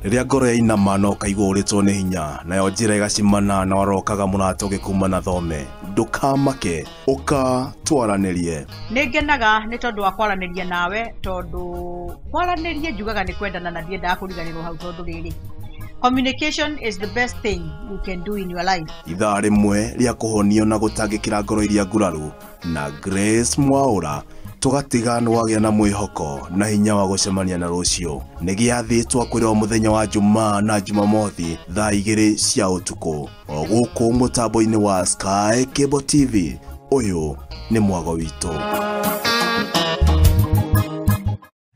Rĩrĩa ngoro yainama na ũkaigua ũrĩtwo nĩ hinya, nayo njĩra ĩgacimana na warokaga mũrata ũgĩkuma na thome, ndũkamake, ũka twaranĩrie. Nĩ ngenaga nĩ tondũ wa kwaranĩria nawe, tondũ kwaranĩria njugaga nĩ kwendana na ndiendaga kũriganĩrwo hau, tondũ rĩrĩ, communication is the best thing you can do in your life. Ithaa rĩmwe rĩa kũhonio na gũtangĩkĩra ngoro iria nguraru na Grace Mwaũra, tũgatiga nĩ wagĩa na mwĩhoko na hinya wa gũcemania na rũciũ. Nĩ gĩathĩ twakwĩrwo mũthenya wa Jumaa na Jumamothi thaa 2 cia ũtukũ, o gũkũ mũtambo-inĩ wa Sky Cable TV. Ũyũ nĩ mwago witũ.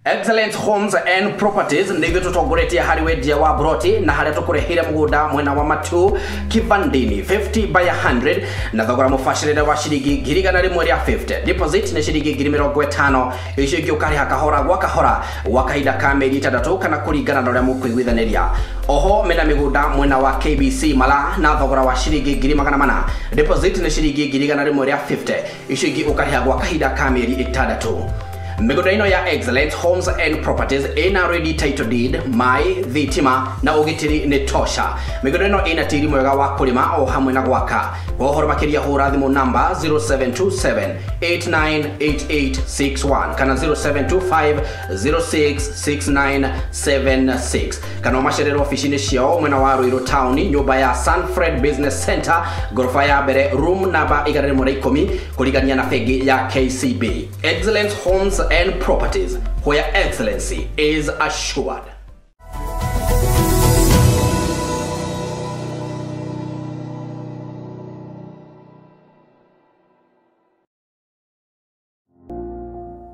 Excellent Homes and Properties nĩ ithuĩ tũtongoretie harĩ wendia wa broti, na harĩa tũkũreheire mũgũnda mwena wa Matu Kivandini 50 by 100 na thogora mũbacĩrĩre wa ciringi 150,000. Deposit nĩ ciringi 50,000, icio ingĩ ũkarĩha kahora gwa kahora gwa kahinda ka mĩeri 6 kana kũringana na ũrĩa mũkũiguithanĩria. Oho mena mĩgũnda mwena wa KBC Mala na thogora wa ciringi 400,000. Deposit nĩ ciringi 150,000, icio ingĩ ũkarĩha gwa kahinda ka mĩeri 6. Mĩgũnda ĩno ya Excellent Homes and Properties ĩna ready title deed, maĩ, thitima na ũgitĩri nĩ tosha. Mĩgũnda ĩno ĩna tĩri mwega wa kũrĩma o hamwe na gwaka. Kwa ũhoro makĩria hũra thimũ namba 0727 898861 kana 0725 066976, kana ũmacerere ofici-inĩ ciao mwena wa Ruiru Town, nyũmba ya Sanfred Business Center, ngoroba ya mbere, room namba 110, kũrigania na bengi ya KCB. Excellent Homes and Properties, where excellency is assured.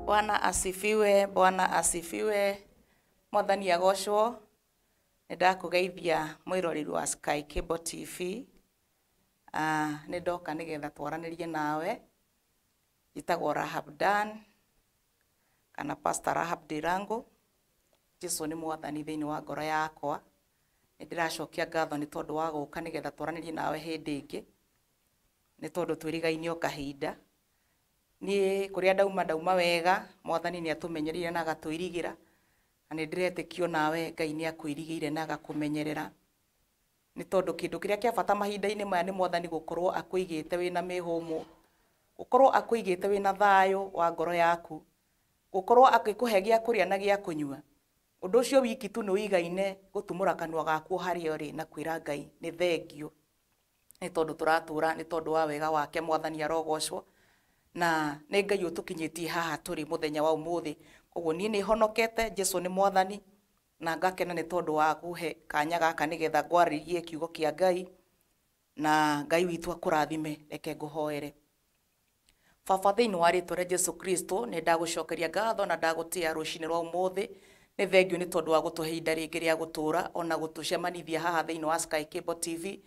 Bwana asifiwe, Bwana asifiwe. Mwathani agocwo. Nĩ ndakũgeithia mwĩroreri wa Sky Cable TV. Nĩ ndoka nĩgetha twaranĩrie nawe. Njĩtagwo Rahab Dan kana Pastor Rahab Dirango. Jesu nĩ mwathani thĩinĩ wa ngoro yakwa. Nĩ ndĩracokia ngatho nĩ tondũ wa gũka nĩgetha twaranĩrie nawe hĩndĩ ĩngĩ, nĩ tondũ twĩrigaine o kahinda. Niĩ kũrĩa ndauma ndauma wega, mwathani nĩ atũmenyereire na agatwĩrigĩra, na nĩ ndĩretĩkio nawe Ngai nĩ akwĩrigĩire na agakũmenyerera, nĩ tondũ kĩndũ kĩrĩa kĩa bata mahinda-inĩ maya nĩ mwathani gũkorwo akũigĩte wĩna mĩhũmũ, gũkorwo akũigĩte wĩna thayũ wa ngoro yaku, gũkorwo akĩkũhe gĩa kũrĩa na gĩa kũnyua. Ũndũ ũcio wiki tu nĩ ũigaine gũtumũra kanua gaku harĩa ũrĩ na kwĩra Ngai nĩ thengio, nĩ tondũ tũratũra nĩ tondũ wa wega wake. Mwathani arogocwo, na nĩ Ngai ũtũkinyĩtie haha tũrĩ mũthenya wa ũmũthĩ. Koguo niĩ nĩ honokete, Jesu nĩ mwathani, na ngakena nĩ tondũ wa kũhe kanya gaka nĩgetha ngwarĩrie kiugo kĩa Ngai, na Ngai witũ akũrathime. Reke ngũhoere. Baba, thĩinĩ wa rĩtwa rĩa Jesu Kristo, nĩ ndagũcokeria ngatho na ndagũtĩa rũcinĩ rwa ũmũthĩ. Nĩ thengio nĩ tondũ wa gũtũhe ihinda rĩngĩ rĩa gũtũũra ona gũtũcemanithia haha thĩinĩ wa Sky Cable TV,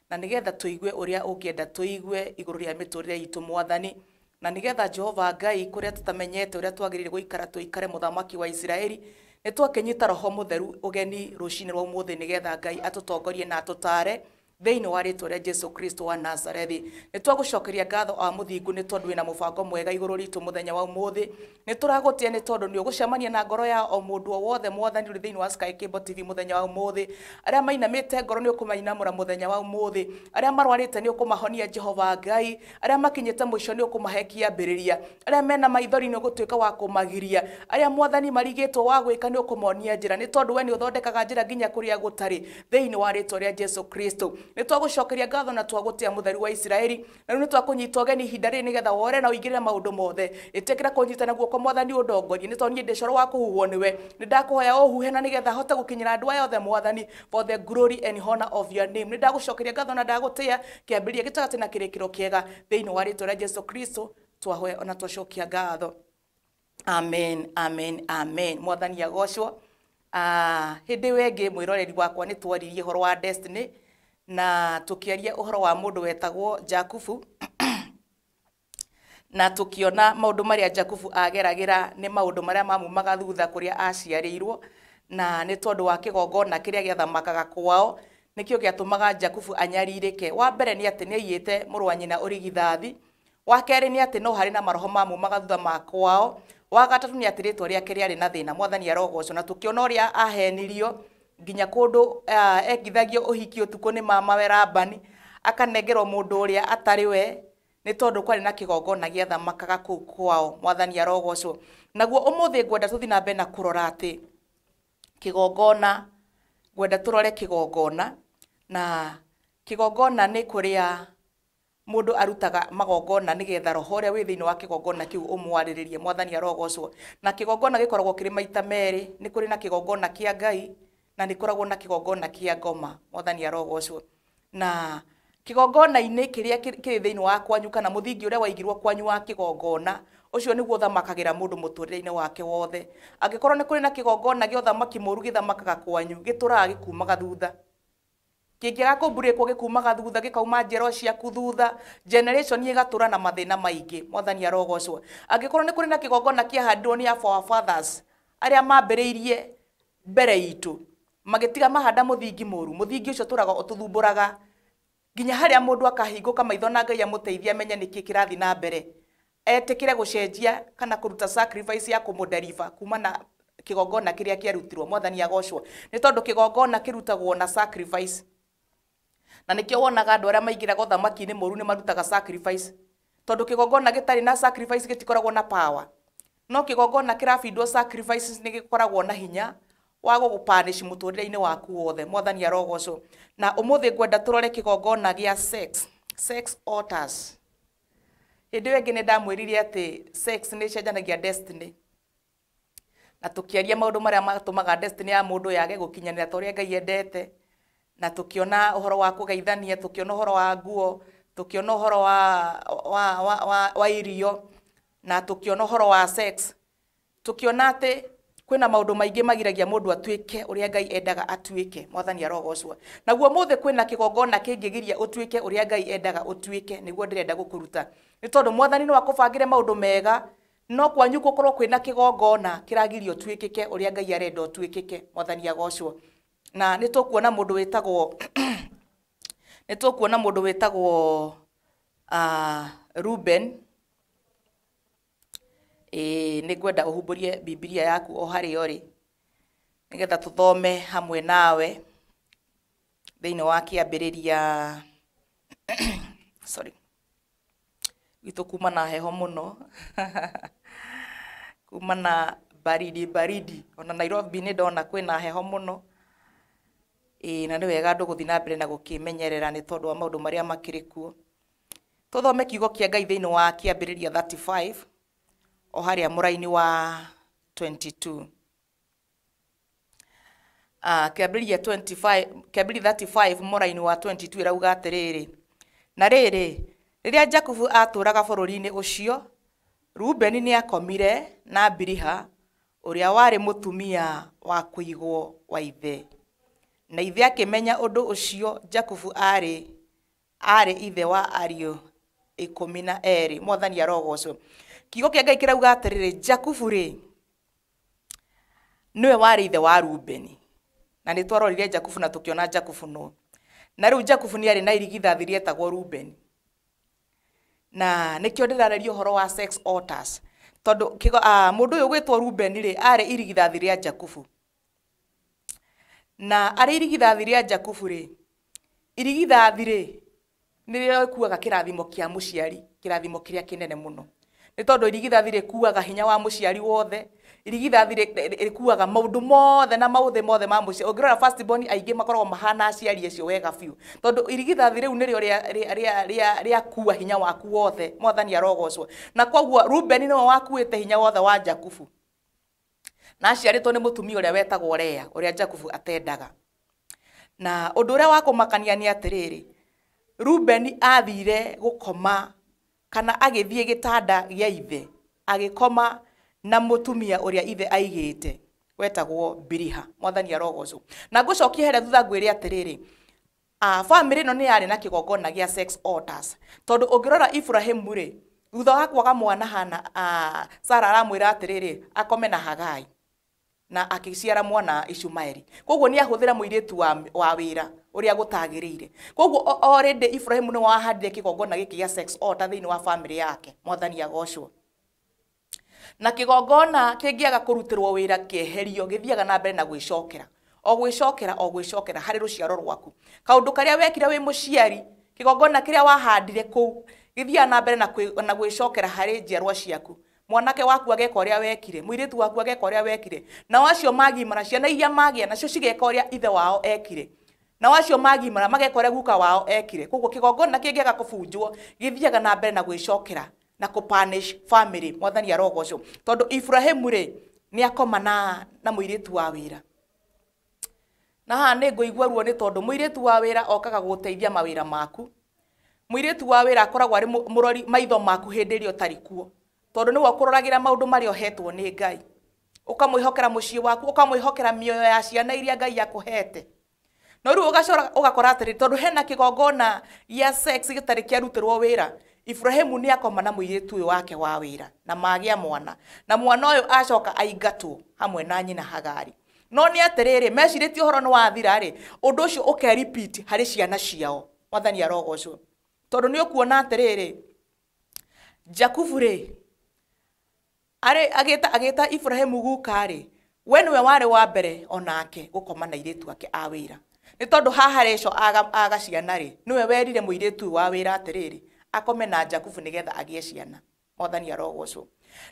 na nĩgetha tũigue ũrĩa ũngĩenda tũigue igũrũ rĩa mĩtũrĩre itũ mwathani, na nĩgetha Jehova Ngai kũrĩa tũtamenyete ũrĩa twagĩrĩire gũikara tũikare, mũthamaki wa Isiraeli, nĩ twakĩnyita Roho Mũtheru ũgeni rũcinĩ rwa ũmũthĩ nĩgetha Ngai atũtongorie na atũtare thĩinĩ wa rĩtwa rĩa Jesu Kristo wa Nazarethi. Nĩ twagũcokeria ngatho a mũthingu nĩ tondũ wĩna mũbango mwega igũrũ ritũ mũthenya wa ũmũthĩ. Nĩ tũragũtĩa nĩ tondũ nĩ ũgũcemania na ngoro ya o mũndũ o wothe mwathani ũrĩ thĩinĩ wa Sky Cable TV mũthenya wa ũmũthĩ. Arĩa mainamĩte ngoro nĩ ũkũmainamũra mũthenya wa ũmũthĩ, arĩa marwarĩte nĩ ũkũmahonia Jehova Ngai, arĩa makinyĩte mũico nĩ ũkũmahe kĩambĩrĩria, arĩa mena maithori nĩ ũgũtuĩka wa kũmagiria, arĩa mwathani marigĩtwo wa gwĩka nĩ ũkũmonia njĩra, nĩ tondũ we nĩ ũthondekaga njĩra nginya kũrĩa gũtarĩ thĩinĩ wa rĩtwa rĩa Jesu Kristo. Nĩ twagũcokeria ngatho na twagũtĩa mũtheru wa Isiraeli, na rĩu nĩ twakũnyita ũgeni ihinda rĩrĩ nĩgetha wore na ũingĩrĩre maũndũ mothe. Ĩtĩkĩra kũnyita na guoko mwathani ũndongorie, nĩ tondũ niĩ ndĩ coro wa kũhuhwo nĩwe. Nĩ ndakũhoya ũhuhe na nĩgetha hote gũkinyĩra andũ aya othe mwathani, for the glory and honor of your name. Nĩ ndagũcokeria ngatho na ndagũtĩa kĩambĩrĩria gĩtagatĩ na kĩrĩkĩro kĩega thĩinĩ wa rĩtwa rĩa Jesu Kristo twahoya ona twacokia ngatho. Amen, amen, amen. Mwathani agocwo. Hĩndĩ ĩyo ĩngĩ mwĩroreri wakwa nĩ twaririe ũhoro wa destiny na tũkĩaria ũhoro wa mũndũ wetagwo Jakubu, na tũkĩona maũndũ marĩa Jakubu ageragĩra nĩ maũndũ marĩa mamumaga thutha kũrĩa aciarĩirwo, na nĩ tondũ wa kĩgongona kĩrĩa gĩathamakaga kwao nĩkĩo gĩatũmaga Jakubu anyarirĩke. Wa mbere nĩ atĩ nĩ aiyĩte mũrũ wa nyina ũrigithathi, wa kerĩ nĩ atĩ no harĩ na maroho mamumaga thutha ma kwao, wa gatatũ nĩ atĩ rĩtwa rĩake rĩarĩ na thĩna. Mwathani arogocwo. Na tũkĩona ũrĩa ahenirio Nginya kũndũ ekithagio ũhiki ũtukũ nĩ mamawe Labani, akanengerwo mũndũ ũrĩa atarĩ we, nĩ tondũ kwarĩ na kĩgongona gĩathamakaga kũu kwao. Mwathani arogocwo. Naguo ũmũthĩ ngwenda tũthiĩ na mbere na kũrora atĩ kĩgongona, ngwenda tũrore kĩgongona, na kĩgongona nĩ kũrĩa mũndũ arutaga magongona nĩgetha roho ũrĩa wĩ thĩinĩ wa kĩgongona kĩu ũmwarĩrĩrie. Mwathani arogocwo. Na kĩgongona gĩkoragwo kĩrĩ maita merĩ, nĩ kũrĩ na kĩgongona kĩa Ngai na nĩ kũragwo na kĩgongona kĩa ngoma. Mwathani arogocwo. Na kĩgongona-inĩ kĩrĩa kĩrĩ thĩinĩ wa kwanyu, kana mũthingi ũrĩa waigirwo kwanyu wa kĩgongona, ũcio nĩguo ũthamakagĩra mũndũ mũtũrĩre-inĩ wake wothe. Angĩkorwo nĩ kũrĩ na kĩgongona gĩa ũthamaki mũru gĩthamakaga kwanyu, gĩtũraga gĩkumaga thutha. Kĩngĩaga kũmburĩkwo gĩkumaga thutha, gĩkauma njiarwa ciaku thutha, generation ĩgatũra na mathĩna maingĩ. Mwathani arogocwo. Angĩkorwo nĩ kũrĩ na kĩgongona kĩahandirwo nĩ forefathers arĩa mambĩrĩirie mbere itũ, magĩtiga mahanda mũthingi mũru, mũthingi ũcio tũraga ũtũthumbũraga nginya harĩa mũndũ akahingũka maitho na Ngai amũteithie amenye nĩkĩ kĩrathiĩ na mbere, etĩkĩre gũcenjia kana kũruta sacrifice ya kũmũderiva kuma na kĩgongona kĩrĩa kĩarutirwo. Mwathani agocwo. Nĩ tondũ kĩgongona kĩrutagwo na sacrifice, na nĩkĩo wonaga andũ arĩa maingĩraga ũthamaki-inĩ mũru nĩ marutaga sacrifice, tondũ kĩgongona gĩtarĩ na sacrifice gĩtikoragwo na power. No kĩgongona kĩrabindwo sacrifices nĩ gĩkoragwo na hinya wa gũgũpanish mũtũrĩre-inĩ waku wothe. Mwathani arogocwo. Na ũmũthĩ ngwenda tũrore kĩgongona gĩa sex, sex altars. Hĩndĩ ĩyo ĩngĩ nĩ ndamwĩrire atĩ sex nĩ ĩcenjanagia destiny, na tũkĩaria maũndũ marĩa matũmaga destiny ya mũndũ yage gũkinyanĩra ta ũrĩa Ngai endete, na tũkĩona ũhoro wa kũgeithania, tũkĩona ũhoro wa nguo, tũkĩona ũhoro wa irio, na tũkĩona ũhoro wa sex. Tũkĩona atĩ kwĩna maũndũ maingĩ magiragia mũndũ atuĩke ũrĩa Ngai endaga atuĩke. Mwathani arogocwo. Naguo ũmũthĩ kwĩna kĩgongona kĩngĩgiria ũtuĩke ũrĩa Ngai endaga ũtuĩke, nĩguo ndĩrenda gũkũruta. Nĩ tondũ Mwathani no akũbangĩre maũndũ mega, no kwanyu gũkorwo kwĩna kĩgongona kĩragiria ũtuĩkĩke ũrĩa Ngai arenda ũtuĩkĩke. Mwathani agocwo. Na nĩ tũkuona mũndũ wĩtagwo nĩ tũkuona mũndũ wĩtagwo Ruben. Nĩ ngwenda ũhumbũrie Bibilia yaku o harĩa ũrĩ, nĩgetha tũthome hamwe nawe thĩinĩ wa kĩambĩrĩria sorry, gwitũ kuma na heho mũno kuma na baridi baridi, ona Nairobi nĩ ndona kwĩna heho mũno. Na nĩ wega andũ gũthiĩ na mbere na gũkĩmenyerera nĩ tondũ wa maũndũ marĩa makĩrĩ kuo. Tũthome kiugo kĩa Ngai thĩinĩ wa kĩambĩrĩria 35 o harĩa mũraini wa 22. Kĩambĩrĩria 25, kĩambĩrĩria 35 mũraini wa 22 ĩrauga atĩrĩrĩ, na rĩrĩ, rĩrĩa Jakubu atũraga bũrũri-inĩ ũcio, Rubeni nĩakomire na Biliha ũrĩa warĩ mũtumia wa kũigwo wa ithe. Na ithe akĩmenya ũndũ ũcio. Jakubu arĩ ithe wa ariũ 12. Mwathani arogocwo. Kiugo kĩa Ngai kĩrauga atĩrĩrĩ, Jakubu rĩ nĩwe warĩ ithe wa Rubeni. Na nĩ twarorire Jakubu na tũkĩona Jakubu nũ. Na rĩu Jakubu nĩ arĩ na irigithathi rĩetagwo Rubeni. Na nĩkĩo ndĩrarĩria ũhoro wa sex altars, tondũ mũndũ ũyũ ũgwĩtwo Rubeni rĩ arĩ irigithathi rĩa Jakubu. Na arĩ irigithathi rĩa Jakubu rĩ, irigithathi rĩ nĩrĩo rĩkuaga kĩrathimo kĩa mũciari, kĩrathimo kĩrĩa kĩnene mũno. Nĩ tondũ irigithathi rĩkuaga hinya wa mũciari wothe, irigithathi rĩkuaga maũndũ mothe na maũthĩ mothe ma mũciari. Ũngĩrora first born aingĩ makoragwo mahana aciari acio wega biũ, tondũ irigithathi rĩu nĩrĩo rĩakua hinya waku wothe. Mwathani arogocwo. Na koguo Rubeni nĩwe wakuĩte hinya wothe wa Jakubu, na aciarĩtwo nĩ mũtumia ũrĩa wetagwo Lea, ũrĩa Jakubu atendaga. Na ũndũ ũrĩa wa kũmakania nĩ atĩrĩrĩ, Rubeni athire gũkoma kana agĩthiĩ gĩtanda gĩa ithe, agĩkoma na mũtumia ũrĩa ithe aigĩte wetagwo Biliha. Mwathani arogocwo. Na ngũcokia harĩa thutha ngwĩre atĩrĩrĩ, famĩlĩ ĩno nĩ yarĩ na kĩgongona gĩa sex altars, tondũ ũngĩrora Ibrahimu rĩ, thutha wa kwaga mwana hana, Sara aramwĩra atĩrĩrĩ akome na Hagai, na akĩciara mwana Ishumaeli. Koguo nĩ ahũthĩra mũirĩtu wa wĩra ũrĩa gũtagĩrĩire. Koguo already Ibrahimu nĩ wahandire kĩgongona gĩkĩ gĩa sex altar thĩinĩ wa famĩlĩ yake. Mwathani agocwo. Na kĩgongona kĩngĩaga kũrutĩrwo wĩra kĩeherio, gĩthiaga na mbere na gwĩcokera. O gwĩcokera, o gwĩcokera harĩ rũciaro rwaku. Kaũndũ karĩa wekire wĩ mũciari, kĩgongona kĩrĩa wahandire kũu, gĩthiaga na mbere na gwĩcokera harĩ njiarwa ciaku. Mwanake waku ageka ũrĩa wekire, mũirĩtu waku ageka ũrĩa wekire, nao acio magimara, ciana iria magĩa nacio cigeka ũrĩa ithe wao ekire, nao acio magimara mageka ũrĩa guka wao ekire. Koguo kĩgongona kĩngĩaga kũbunjwo gĩthiaga na mbere na gwĩcokera na kũpunish family. Mwathani arogocwo, tondũ Ibrahimu rĩ nĩ akoma na mũirĩtu wa wĩra. Na haha nĩ ngũigua ruo nĩ tondũ mũirĩtu wa wĩra okaga gũgũteithia mawĩra maku. Mũirĩtu wa wĩra akoragwo arĩ mũrori maitho maku hĩndĩ ĩrĩa ũtarĩ kuo, tondũ nĩwe ũkũroragĩra maũndũ marĩa ũhetwo nĩ Ngai. Ũkamwĩhokera mũciĩ waku, ũkamwĩhokera mĩoyo ya ciana iria Ngai akũhete. No rĩu ũgacora ũgakora atĩrĩ, tondũ hena kĩgongona gĩa sex gĩtarĩ kĩarutĩrwo wĩra, Ibrahimu nĩ akoma na mũirĩtu ũyũ wake wa wĩra na magĩa mwana, na mwana ũyũ acoka aingatwo hamwe na nyina Hagari. No nĩ atĩrĩrĩ, mecirĩtie ũhoro nĩ wathira rĩ, ũndũ ũcio ũke repeat harĩ ciana ciao. Mwathani arogocwo, tondũ nĩ ũkuona atĩrĩrĩ, Jakubu rĩ arĩ agĩta Ibrahimu guka rĩ, we nĩwe warĩ wa mbere onake gũkoma na airĩtu ake a wĩra. Nĩ tondũ haha Rachel aga ciana rĩ, nĩwe werire mũirĩtu ũyũ wa wĩra atĩrĩrĩ, akome na Jakubu nĩgetha agĩe ciana. Mwathani arogocwo.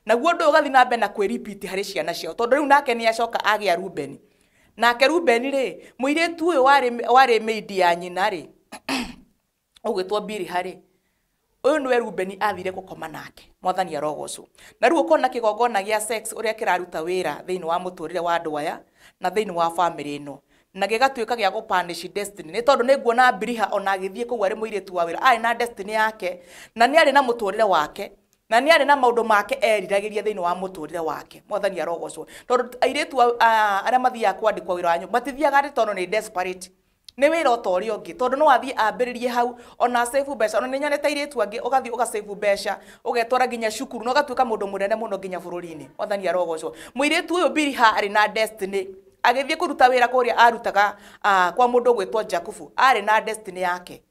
Naguo ũndũ ũyũ ũgathiĩ na mbere na kwĩ-repeat harĩ ciana ciao, tondũ rĩu nake nĩ acoka agĩa Rubeni. Nake Rubeni rĩ, mũirĩtu ũyũ warĩ maid ya nyina rĩ, ũgwĩtwo Biliha rĩ, ũyũ nĩwe Rubeni athire gũkoma nake. Mwathani arogocwo. Na rĩu ũkona kĩgongona gĩa sex ũrĩa kĩraruta wĩra thĩinĩ wa mũtũrĩre wa andũ aya na thĩinĩ wa family ĩno, na gĩgatuĩka gĩa gũpunish destiny. Nĩ tondũ nĩ nguona Biliha ona agĩthiĩ kũu arĩ mũirĩtu wa wĩra, arĩ na destiny yake, na nĩ arĩ na mũtũrĩre wake, na nĩ arĩ na maũndũ make eriragĩria thĩinĩ wa mũtũrĩre wake. Mwathani arogocwo. Tondũ airĩtu arĩa mathiaga kwandĩkwo wĩra wa nyũmba matithiaga atĩ tondũ nĩ desperate, nĩ wĩra ota ũrĩa ũngĩ, tondũ no athiĩ ambĩrĩrie hau ona save mbeca. Ona nĩ nyonete airĩtu angĩ ũgathiĩ ũgasave mbeca ũgetwara nginya cukuru na ũgatuĩka mũndũ mũnene mũno nginya bũrũri-inĩ. Mwathani arogocwo. Mũirĩtu ũyũ Biliha arĩ na destiny, agĩthiĩ kũruta wĩra kũrĩa arutaga kwa mũndũ ũgwĩtwo Jakubu, arĩ na destiny yake,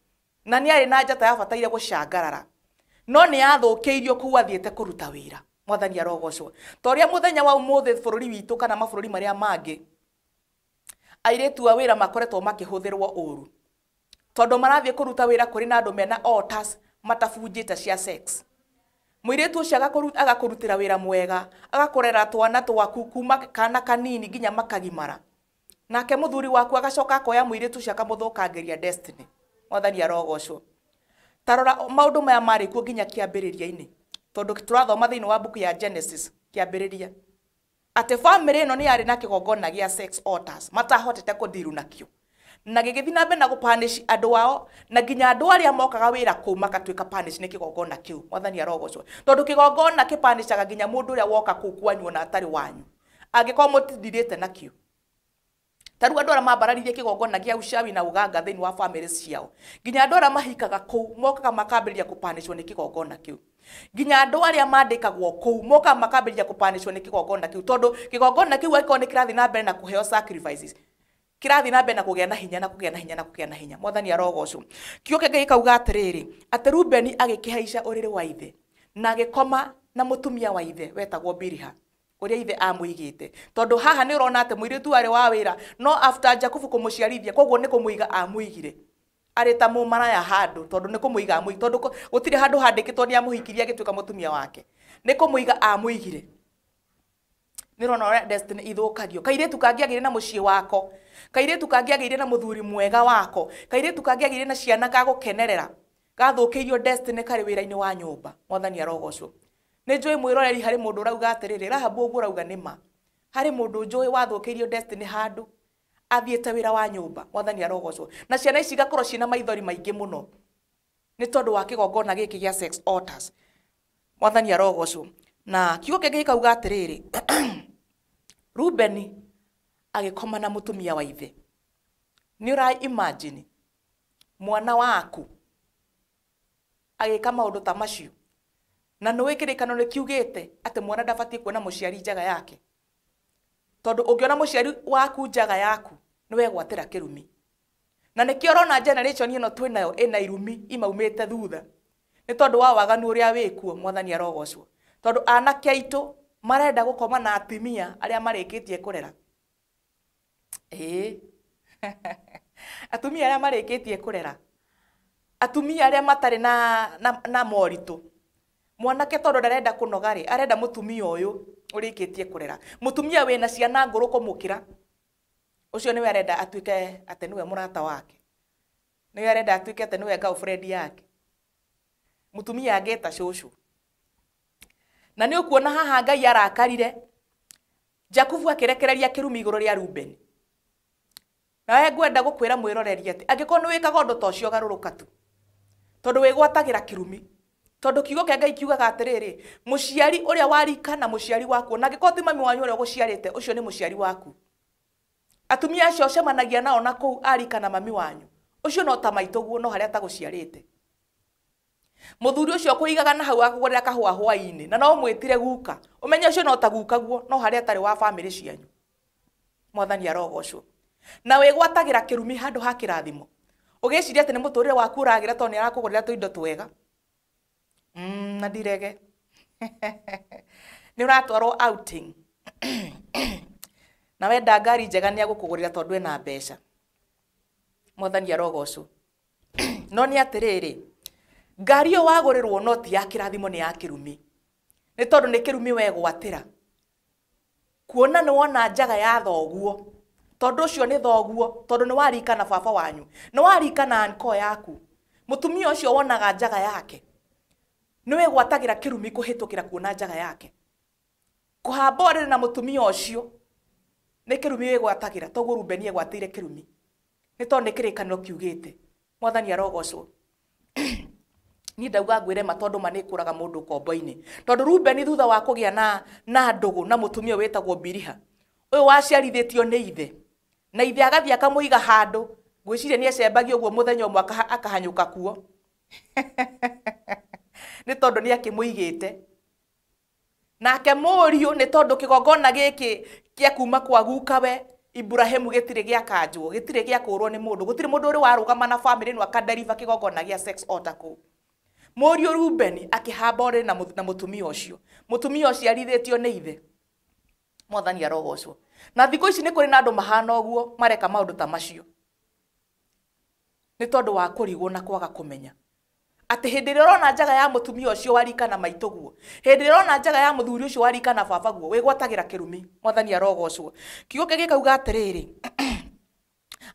na nĩ arĩ na njata yabataire gũcangarara, no nĩ yathũkĩirio kũu athiĩte kũruta wĩra. Mwathani arogocwo. Ta ũrĩa mũthenya wa ũmũthĩ bũrũri witũ kana mabũrũri marĩa mangĩ, airĩtu a wĩra makoretwo makĩhũthĩrwo ũru, tondũ marathiĩ kũruta wĩra kũrĩ na andũ mena altars matabunjĩte cia sex. Mũirĩtu ũcio agakũrutĩra wĩra mwega, agakũrera twana twaku kuma kana kanini nginya makagimara, nake mũthuri waku agacoka akoya mũirĩtu ũcio akamũthũkangĩria destiny. Mwathani arogocwo. Ta rora maũndũ maya marĩ kuo nginya kĩambĩrĩria-inĩ, tondũ tũrathoma thĩinĩ wa mbuku ya Genesis kĩambĩrĩria atĩ family ĩno nĩ yarĩ na kĩgongona gĩa sex altars matahotete kũthiru nakĩo, na gĩgĩthiĩ na mbere na gũpunish andũ ao, na nginya andũ arĩa mokaga wĩra kũu magatuĩka punish nĩ kĩgongona kĩu. Mwathani arogocwo. Tondũ kĩgongona kĩpanishaga nginya mũndũ ũrĩa woka kũu kwanyu ona atarĩ wanyu, angĩkorwo mũtindirĩte nakĩo. Ta rĩu andũ arĩa mambararirie kĩgongona gĩa uchawi na ũganga thĩinĩ wa families ciao, nginya andũ arĩa mahikaga kũu mokaga makambĩrĩria kũpanishwo nĩ kĩgongona kĩu. Nginya andũ arĩa mandĩkagwo kũu mokaga makambĩrĩria kũpanishwo nĩ kĩgongona kĩu, tondũ kĩgongona kĩu angĩkorwo nĩ kĩrathiĩ na mbere na kũheo sacrifices, kĩrathiĩ na mbere na kũgĩa na hinya na kũgĩa na hinya na kũgĩa na hinya. Mwathani arogocwo. Kiugo kĩa Ngai gĩkauga atĩrĩrĩ, atĩ Rubeni agĩkĩhaica ũrĩrĩ wa ithe na agĩkoma na mũtumia wa ithe wetagwo Biliha, ũrĩa ithe amũigĩte. Tondũ haha nĩ ũrona atĩ mũirĩtu arĩ wa wĩra, no after Jakubu kũmũciarithia, koguo nĩ kũmũiga amũigire arĩ ta mũmaraya handũ, tondũ nĩ kũmũiga amũigire, tondũ gũtirĩ handũ handĩkĩtwo nĩ amũhikirie agĩtuĩka mũtumia wake, nĩ kũmũiga amũigire. Nĩ ũrona ũrĩa destiny ithũkagio. Kairĩtu kangĩagĩire na mũciĩ wako, kairĩtu kangĩagĩire na mũthuri mwega wako, kairĩtu kangĩagĩire na ciana gagũkenerera, gathũkĩirio destiny karĩ wĩra-inĩ wa nyũmba. Mwathani arogocwo. Nĩ njũĩ mwĩroreri harĩ mũndũ ũrauga atĩrĩrĩ, Rahabu ũguo ũrauga nĩ ma. Harĩ mũndũ njũĩ wathũkĩirio destiny handũ athiĩte wĩra wa nyũmba. Mwathani arogocwo. Na ciana ici igakorwo ciĩna maithori maingĩ mũno nĩ tondũ wa kĩgongona gĩkĩ gĩa sex altars. Mwathani arogocwo. Na kiugo kĩngĩ gĩkauga atĩrĩrĩ, Rubeni agĩkoma na mũtumia wa ithe. Nĩ ũra imagine mwana waku agĩka maũndũ ta macio, na nĩ kĩrĩkanĩro nĩ kiugĩte atĩ mwana ndabatiĩ kuona mũciari njaga yake, tondũ ũngĩona mũciari waku njaga yaku nĩ wegwatĩra kĩrumi. Na nĩkĩo ũrona generation ĩno twĩnayo ĩna irumi imaumĩte thutha, nĩ tondũ wa waganu ũrĩa wĩkuo. Mwathani arogocwo. Tondũ anake aitũ marenda gũkoma na atumia arĩa marĩkĩtie kũrera. Ĩĩ atumia arĩa marĩkĩtie kũrera, atumia arĩa matarĩ na moritũ, mwanake tondũ ndarenda kũnoga rĩ, arenda mũtumia ũyũ ũrĩkĩtie kũrera, mũtumia wĩna ciana ngũrũ kũmũkĩra, ũcio nĩwe arenda atuĩke atĩ nĩwe mũrata wake, nĩwe arenda atuĩke atĩ nĩwe girlfriend yake, mũtumia angĩta cũcũ. Na nĩ ũkuona haha Ngai arakarire, Jakubu akĩrekereria kĩrumi igũrũ rĩa Rubeni. Nawe ngwenda gũkwĩra mwĩroreri atĩ angĩkorwo nĩ wĩkaga ũndũ ta ũcio garũrũka tu, tondũ wĩgwatagĩra kĩrumi. Tondũ kiugo kĩa Ngai kiugaga atĩrĩrĩ, mũciari ũrĩa warika na mũciari waku, na angĩkorwo ti mami wanyu ũrĩa ũgũciarĩte, ũcio nĩ mũciari waku. Atumia acio ũcemanagia nao na kũu arika na mami wanyu, ũcio no ta maitũguo, no harĩa atagũciarĩte. Mũthuri ũcio ũkũigaga na hau akũgũrĩra kahũa hwaĩ-inĩ, na no ũmwĩtire guka, ũmenye ũcio no ta gukaguo, no harĩa atarĩ wa bamĩrĩ cianyu. Mwathani arogocwo. Na wĩgwatagĩra kĩrumi handũ ha kĩrathimo, ũgĩciria atĩ nĩ mũtũrĩre waku ũragĩra tondũ nĩ arakũgũrĩra tũindo twega. Na ndirege. Nĩ ũratwarwo outing. Na wenda ngari njega nĩ agũkũgũrĩra tondũ ena mbeca. Mwathani arogocwo. No nĩ atĩrĩrĩ, ngari ĩyo wagũrĩrwo no ti ya kĩrathimo, nĩ ya kĩrumi. Nĩ tondũ nĩ kĩrumi wegwatĩra. Kuona nĩ wona njaga ya thoguo, tondũ ũcio nĩ thoguo, tondũ nĩ warika na baba wanyu, nĩ warika na anko yaku. Mũtumia ũcio wonaga njaga yake, nĩ wegwatagĩra kĩrumi kũhĩtũkĩra kuona njaga yake. Kũhamba ũrĩrĩ na mũtumia ũcio nĩ kĩrumi wĩgwatagĩra, toguo Rubeni egwatĩire kĩrumi. Nĩ tondũ nĩ kĩrĩkanĩro kiugĩte. Mwathani arogocwo. Niĩ ndauga ngwĩre ma tondũ ma nĩ ĩkũraga mũndũ ũkombo-inĩ. Tondũ Rubeni thutha wa kũgĩa na ndũgũ na mũtumia wĩtagwo Biliha, ũyũ waciarithĩtio nĩ ithe, na ithe agathiĩ akamũiga handũ, ngwĩciria nĩ ecembagia ũguo mũthenya ũmwe akahanyũka kuo. Nĩ tondũ nĩ akĩmũigĩte. Nake mũriũ nĩ tondũ kĩgongona gĩkĩ kĩa kuma kwa gukawe Ibrahimu gĩtirĩ gĩakanjwo, gĩtirĩ gĩakũrwo nĩ mũndũ, gũtirĩ mũndũ ũrĩ warũgama na bamĩrĩ ĩno akaderiva kĩgongona gĩa sex altar kũu. Mũriũ Rubeni akĩhamba ũrĩrĩ na mũtumia ũcio. Mũtumia ũcio arithĩtio nĩ ithe. Mwathani arogocwo. Na thikũ ici nĩ kũrĩ na andũ mahana ũguo mareka maũndũ ta macio. Nĩ tondũ wa kũrigwo na kwaga kũmenya. Atĩ hĩndĩ ĩrĩa ũrona njaga ya mũtumia ũcio warika na maitũguo, hĩndĩ ĩrĩa ũrona njaga ya mũthuri ũcio warika na babaguo, wĩgwatagĩra kĩrumi. Mwathani arogocwo. Kiugo kĩngĩ gĩkauga atĩrĩrĩ,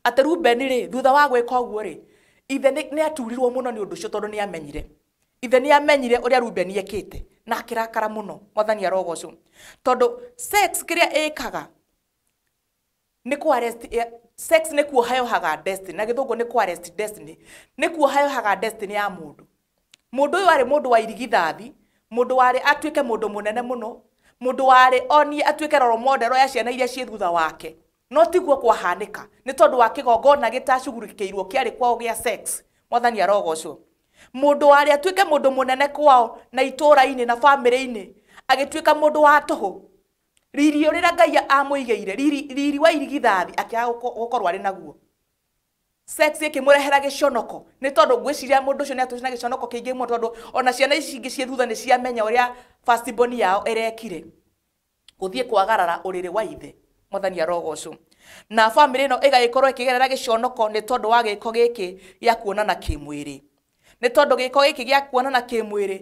atĩ Rubeni rĩ, thutha wa gwĩka ũguo rĩ, ithe nĩ aturirwo mũno nĩ ũndũ ũcio tondũ nĩ amenyire. Ithe nĩ amenyire ũrĩa Rubeni ekĩte na akĩrakara mũno. Mwathani arogocwo. Tondũ sex kĩrĩa ĩkaga nĩ kũ arrest, sex nĩ kuohayohaga destiny, na gĩthũngũ nĩ kũ arrest destiny, nĩ kuohayohaga destiny ya mũndũ. Mũndũ ũyũ arĩ mũndũ wa irigithathi, mũndũ warĩ atuĩke mũndũ mũnene mũno, mũndũ warĩ onie atuĩke role model ya ciana iria ciĩ thutha wake. No tiguo kwahanĩka, nĩ tondũ wa kĩgongona gĩtacugurikĩirwo kĩarĩ kwao gĩa sex. Mwathani arogocwo. Mũndũ warĩ atuĩke mũndũ mũnene kwao na itũũra-inĩ na bamĩrĩ-inĩ, agĩtuĩka mũndũ wa tũhũ. Riri ũrĩa Ngai amũigĩire, riri wa irigithathi akĩaga gũkorwo arĩ naguo. Sex ĩkĩmũrehera gĩconoko, nĩ tondũ ngwĩciria mũndũ ũcio nĩ atũire na gĩconoko kĩingĩ mũno, tondũ ona ciana ici ingĩ ciĩ thutha nĩ ciamenya ũrĩa first born yao ĩrekire. Gũthiĩ kwagarara ũrĩrĩ wa ithe. Mwathani arogocwo. Na bamĩrĩ ĩno ĩgagĩkorwo ĩkĩgerera gĩconoko nĩ tondũ wa gĩko gĩkĩ gĩa kuonana kĩmwĩrĩ. Nĩ tondũ gĩko gĩkĩ gĩa kuonana kĩmwĩrĩ,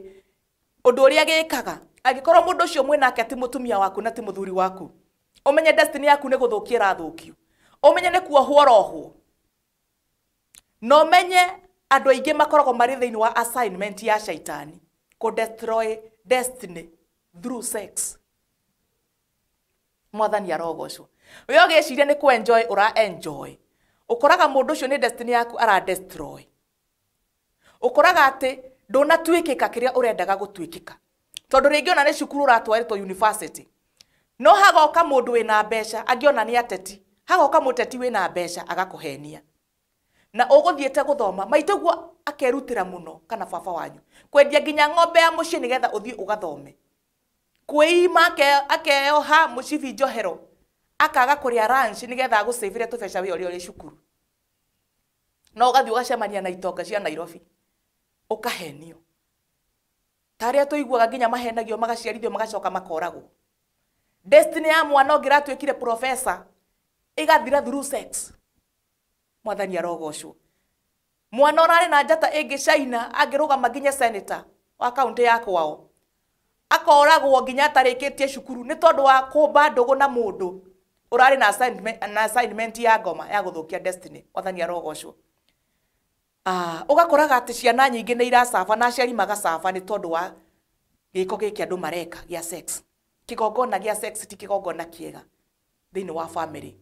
ũndũ ũrĩa gĩkaga, angĩkorwo mũndũ ũcio mwĩnake ti mũtumia waku na ti mũthuri waku, ũmenye destiny yaku nĩ gũthũkia ĩrathũkio, ũmenye nĩ kuohwo ũrohwo, na ũmenye andũ aingĩ makoragwo marĩ thĩinĩ wa assignment ya shaitani kũ destroy destiny through sex. Mwathani arogocwo. We ũgĩciria nĩ kũ enjoy ũra enjoy, ũkoraga mũndũ ũcio nĩ destiny yaku ara destroy. Ũkoraga atĩ ndũnatuĩkĩka kĩrĩa ũrendaga gũtuĩkĩka, tondũ rĩngĩ ona nĩ cukuru ũratwarĩtwo university, no hagoka mũndũ wĩna mbeca, angĩona nĩ ateti, hagoka mũteti wĩna mbeca agakũhenia. Na ũgũthiĩte gũthoma, maitũguo akerutĩra mũno kana baba wanyu kwendia nginya ng'ombe ya mũciĩ nĩgetha ũthiĩ ũgathome. Kwĩima akeoha mũcibi njohero, akaga kũrĩa lunch nĩgetha agũcĩvĩre tũbeca wĩ ũrĩa ũrĩ cukuru. No ũgathiĩ ũgacemania na itonga cia Nairobi, ũkahenio. Ta arĩa tũiguaga nginya mahenagio magaciarithio magacoka makoragwo. Destiny ya mwana ũngĩ ĩratuĩkire professor Ĩgathira through sex. Mwathani arogocwo. Mwana ũrarĩ na njata ĩngĩ China angĩrũgama nginya senator wa kaunti ya kwao. Akoragwo nginya atarĩkĩtie cukuru nĩ tondũ wa kũmba ndũgũ na mũndũ ũrarĩ na assignment ya ngoma ya gũthũkia destiny. Mwathani arogocwo. Ũgakoraga atĩ ciana nyingĩ nĩ iracaba na aciari magacaba nĩ tondũ wa gĩko gĩkĩ andũ mareka gĩa sex. Kĩgongona gĩa sex ti kĩgongona kĩega thĩinĩ wa family.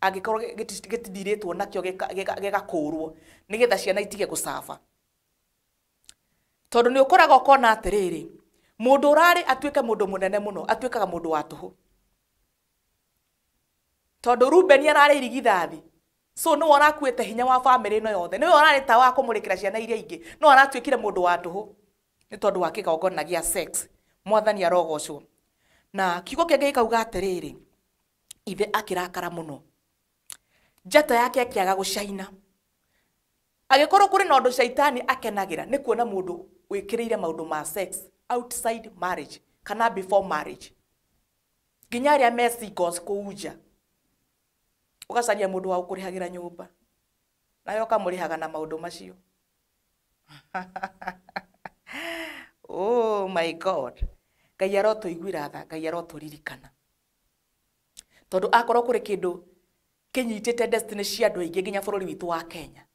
Angĩkorwo gĩtithirĩtwo nakĩo gĩgakũrwo nĩgetha ciana itige gũcaba. Tondũ nĩ ũkoraga ũkona atĩrĩrĩ, mũndũ ũrarĩ atuĩke mũndũ mũnene mũno atuĩkaga mũndũ wa tũhũ. Tondũ Reuben ararĩ irigithathi. So nĩwe ũrakuĩte hinya wa family ĩno yothe. Nĩwe ũrarĩ ta wa kũmũrĩkĩra ciana iria ingĩ. No aratuĩkire mũndũ wa tũhũ nĩ tondũ wa kĩgongona gĩa sex. Mwathani arogocwo. Na kiugo kĩngĩ gĩkauga atĩrĩrĩ, ithe akĩrakara mũno. Njata yake akĩaga gũcaina. Angĩkorwo kũrĩ na ũndũ caitani akenagĩra nĩ kuona mũndũ wĩkĩrĩire maũndũ ma sex outside marriage kana before marriage. Nginya arĩa me singles kũu nja. Ũgacaria mũndũ wa gũkũrĩhagĩra nyũmba. Nawe ũkamũrĩhaga na maũndũ macio. Oh my God. Ngai arotũiguĩra tha, Ngai arotũririkana. Tondũ akorwo kũrĩ kĩndũ kĩnyitĩte destiny cia andũ aingĩ nginya bũrũri witũ wa Kenya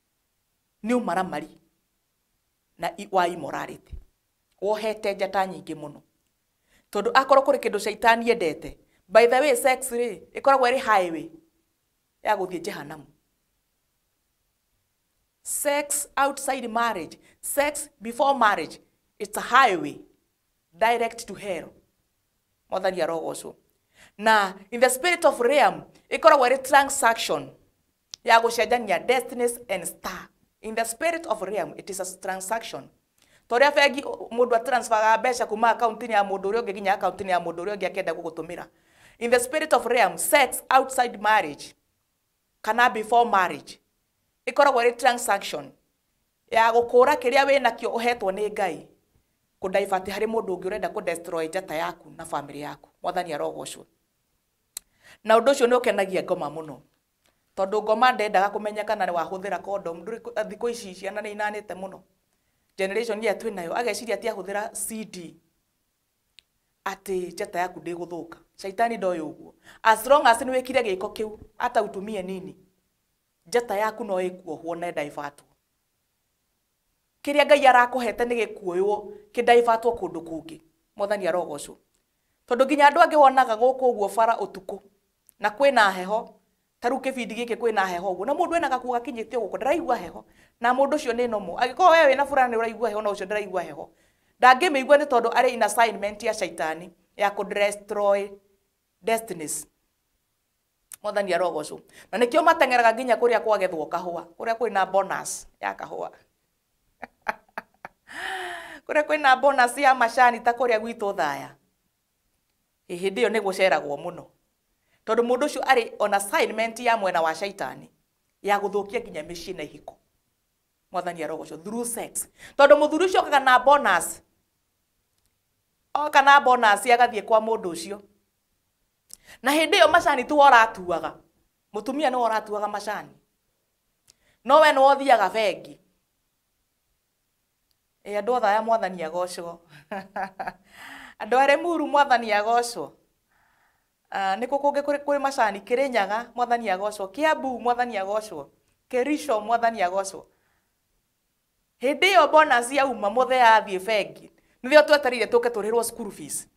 nĩ ũmaramari na wa immorality. Wohete njata nyingĩ mũno. Tondũ akorwo kũrĩ kĩndũ caitani endete, by the way sex rĩ ĩkoragwo ĩrĩ highway ya gũthiĩ jehanamu. Sex outside marriage, sex before marriage, it's a highway direct to hell. Mwathani arogocwo. Na in the spirit of realm ĩkoragwo ĩrĩ transaction ya gũcenjania destinies and star. In the spirit of realm it is a transaction. Torĩa bengi mũndũ atransferaga mbeca kuma akaunti-inĩ ya mũndũ ũrĩa ũngĩ nginya akaunti-inĩ ya mũndũ ũrĩa ũngĩ akĩenda gũgũtũmĩra. In the spirit of realm, sex outside marriage kana before marriage ĩkoragwo ĩrĩ transaction ya gũkũra kĩrĩa wĩnakĩo ũhetwo nĩ Ngai kũdivert harĩ mũndũ ũngĩ ũrenda kũdestroy njata yaku na family yaku. Mwathani arogocwo. Na ũndũ ũcio nĩ ũkenagia ngoma mũno. Tondũ ngoma ndendaga kũmenya kana nĩ wahũthĩra condom. Thikũ ici ciana nĩ inanĩte mũno. Generation ĩrĩa twĩ nayo ageciria atĩ ahũthĩra CD atĩ njata yaku ndĩgũthũka. Caitani ndoĩ ũguo. As long as nĩ wĩkire gĩko kĩu ata utumie nini, njata yaku no ĩkuohwo na ĩdaivatwo. Kĩrĩa Ngai arakũhete nĩ gĩkuoywo kĩdaivatwo kũndũ kũngĩ. Mwathani arogocwo. Tondũ nginya andũ angĩ wonaga gũkũ ũguo bara ũtukũ na kwĩna heho, ta rĩu kĩbindi gĩkĩ kwĩna heho ũguo, na mũndũ ena gakuo gakinyĩte gũkũ ndaraigua heho, na mũndũ ũcio nĩ normal. Angĩkorwo we wĩna furaha nĩ ũraigua heho, na ũcio ndaraigua heho, ndangĩmĩigua nĩ tondũ arĩ in assignment ya caitani ya kũ destroy destinies. Mwathani arogocwo. Na nĩkĩo mateng'eraga nginya kũrĩa kwagethwo kahũa, kũrĩa kwĩna bonus ya kahũa. Kũrĩa kwĩna bonus ya macani ta kũrĩa gwitũ Thaya. Hĩndĩ ĩyo nĩ gũceragwo mũno. Tondũ mũndũ ũcio arĩ on assignment ya mwena wa caitani ya gũthũkia nginya mĩciĩ na ihiko. Mwathani arogocwo through sex. Tondũ mũthuri ũcio okaga na bonus. Oka na bonus agathiĩ kwa mũndũ ũcio. Na hĩndĩ ĩyo macani tu ũratuaga. Mũtumia nĩwe ũratuaga macani. No we nĩwe ũthiaga bengi. Andũ othe aya Mwathani agocwo. Andũ a Limuru Mwathani agocwo. Nĩ kũ kũngĩ kũrĩ macani? Kĩrĩnyaga Mwathani agocwo. Kiambu Mwathani agocwo. Kericho Mwathani agocwo. Hĩndĩ ĩyo bonus yauma mũthee athiĩ bengi. Nĩrĩo twetereire tũke tũrĩhĩrwo school fees.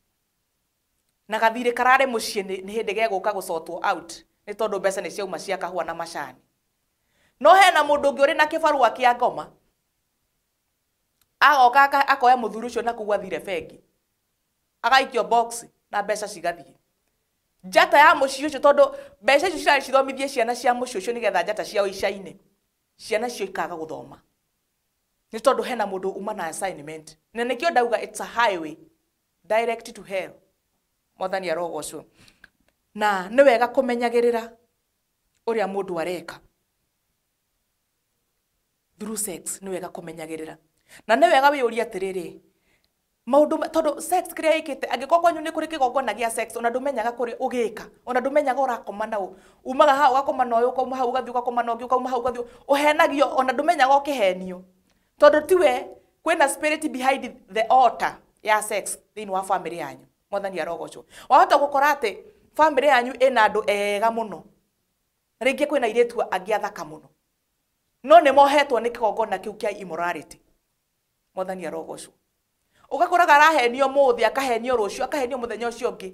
Na gathirĩ kararĩ mũciĩ nĩ hĩndĩ gegũka gũcotwo out nĩ tondũ mbeca nĩ ciauma cia kahũa na macani. No hena mũndũ ũngĩ ũrĩ na kĩbarũa kĩa ngoma. Agoka akoya mũthuri ũcio na kũu athire bengi. Agaikio box na mbeca cigathiĩ. Njata ya mũciĩ ũcio tondũ mbeca icio cirarĩ cithomithie ciana cia mũciĩ ũcio nĩgetha njata ciao icaine. Ciana icio ikaga gũthoma. Nĩ tondũ hena mũndũ uma na assignment. Na nĩkĩo ndauga it's a highway direct to hell. Mwathani arogocwo. Na nĩ wega kũmenyagĩrĩra ũrĩa mũndũ areka. Through sex nĩ wega kũmenyagĩrĩra. Na nĩ wega wĩyũrie atĩrĩrĩ, Maũndũ tondũ sex kĩrĩa ĩkĩte, angĩkorwo kwanyu nĩ kũrĩ kĩgongona gĩa sex, ona ndũmenyaga kũrĩ ũgĩka, ona ndũmenyaga ũrakoma na ũ, umaga hau ũgakoma na ũyũ, ũkauma hau ũgathiĩ ũgakoma na ũngĩ, ũkauma hau ũgathiĩ, ũhenagio, ona ndũmenyaga ũkĩhenio, tondũ tiwe, kwĩna spirit behind the altar ya sex thĩinĩ wa family yanyu. Mwathani arogocwo. Wahota gũkora atĩ family yanyu ĩna andũ ega mũno, rĩngĩ kwĩna airĩtu angĩ athaka mũno, no nĩ mohetwo nĩ kĩgongona kĩu kĩa immorality. Mwathani arogocwo. Ũgakoraga arahenio mũthĩ, akahenio rũciũ, akahenio mũthenya ũcio ũngĩ,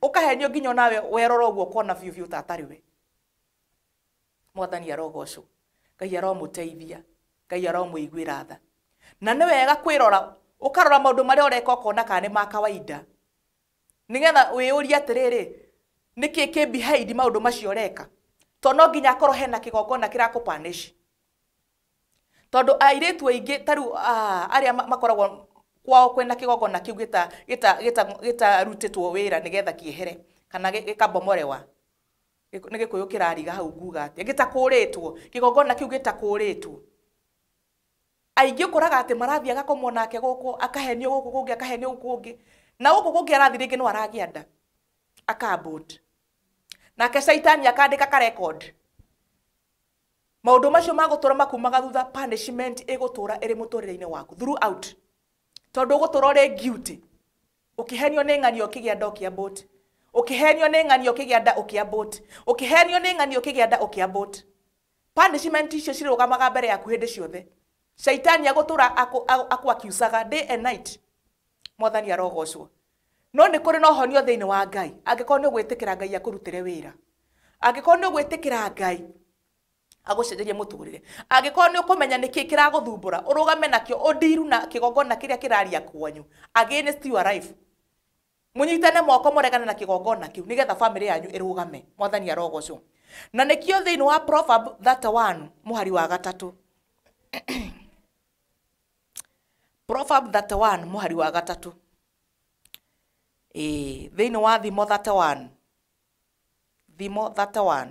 ũkahenio nginya onawe werora ũguo ũkona biũ biũ ta atarĩ we. Mwathani arogocwo. Ngai aromũteithia, Ngai aromũiguĩra tha. Na nĩ wega kwĩrora, ũkarora maũndũ marĩa ũreka ũkona kana nĩ ma kawaida, nĩgetha wĩyũrie atĩrĩrĩ, nĩkĩ kĩ behind maũndũ macio ũreka, tondũ no nginya akorwo hena kĩgongona kĩrakũpanish. Tondũ airĩtu aingĩ ta rĩu arĩa makoragwo kwao kwĩna kĩgongona kĩu gĩtarutĩtwo wĩra nĩgetha kĩehere kana gĩkabomorewa, nĩ Gĩkũyũ kĩrariga hau nguga atĩa, gĩtakũrĩtwo, kĩgongona kĩu gĩtakũrĩtwo, aingĩ ũkoraga atĩ marathiĩ agakomwo nake gũkũ, akahenio gũkũ kũngĩ, akahenio gũkũ kũngĩ, na gũkũ kũngĩ arathiĩ rĩngĩ no aragĩa nda, akabot, nake caitani akandĩka ka record. Maũndũ macio magũtũra makumaga thutha, punishment ĩgũtũra ĩrĩ mũtũrĩre-inĩ waku throughout, tondũ ũgũtũra ũrĩ guilty. Ũkĩhenio nĩ ng'ani ũkĩgĩa nda ũkĩabot, ũkĩhenio nĩ ng'ani ũkĩgĩa nda ũkĩabot, ũkĩhenio nĩ ng'ani ũkĩgĩa nda ũkĩabot. Punishment icio cirũgamaga mbere yaku hĩndĩ ciothe. Caitani agũtũra akũ-accusaga day and night. Mwathani arogocwo. No nĩ kũrĩ na ũhonio thĩinĩ wa Ngai, angĩkorwo nĩ ũgwĩtĩkĩra Ngai akũrutĩre wĩra, angĩkorwo nĩ ũgwĩtĩkĩra Ngai agũcenjerie mũtũrĩre, angĩkorwo nĩ ũkũmenya nĩkĩ kĩragũthumbũra, ũrũgame nakĩo, ũndiru na kĩgongona kĩrĩa kĩraria kwanyu against your life, mũnyitane moko mũregane na kĩgongona kĩu nĩgetha family yanyu ĩrũgame. Mwathani arogocwo. Na nĩkĩo thĩinĩ wa Proverb 31 mũhari wa 3, Proverb 31 mũhari wa 3, thĩinĩ wa Thimo 31, Thimo 31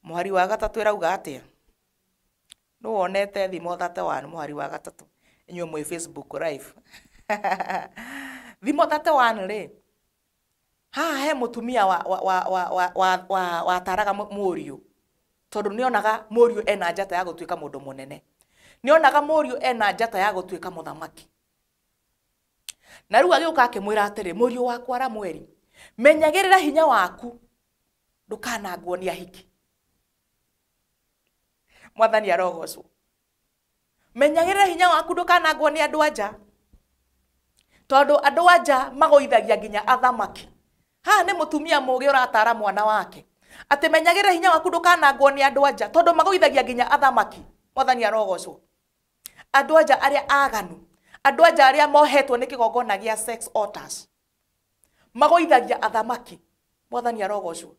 mũhari wa 3 ĩrauga atĩa? Nũ wonete Thimo 31 mũhari wa 3? Inyuĩ mwĩ Facebook live. Thimo 31 rĩ, haha he mũtumia wataraga mũriũ, tondũ nĩonaga mũriũ ena njata ya gũtuĩka mũndũ mũnene, nĩonaga mũriũ ena njata ya gũtuĩka mũthamaki. Na rĩu agĩũka akĩmwĩra atĩrĩ, mũriũ wakwa Ramweri, menyagĩrĩra hinya waku ndũkanangwo nĩ ahiki. Mwathani arogocwo. Menyagĩrĩra hinya waku ndũkanangwo nĩ andũ anja, tondũ andũ anja magũithagia nginya athamaki. Haha nĩ mũtumia mũũgĩ ũratara mwana wake atĩ menyagĩrĩra hinya waku ndũkanangwo nĩ andũ anja, tondũ magũithagia nginya athamaki. Mwathani arogocwo. Andũ anja arĩa aganu, andũ anja arĩa mohetwo nĩ kĩgongona gĩa sex altars, magũithagia athamaki. Mwathani arogocwo.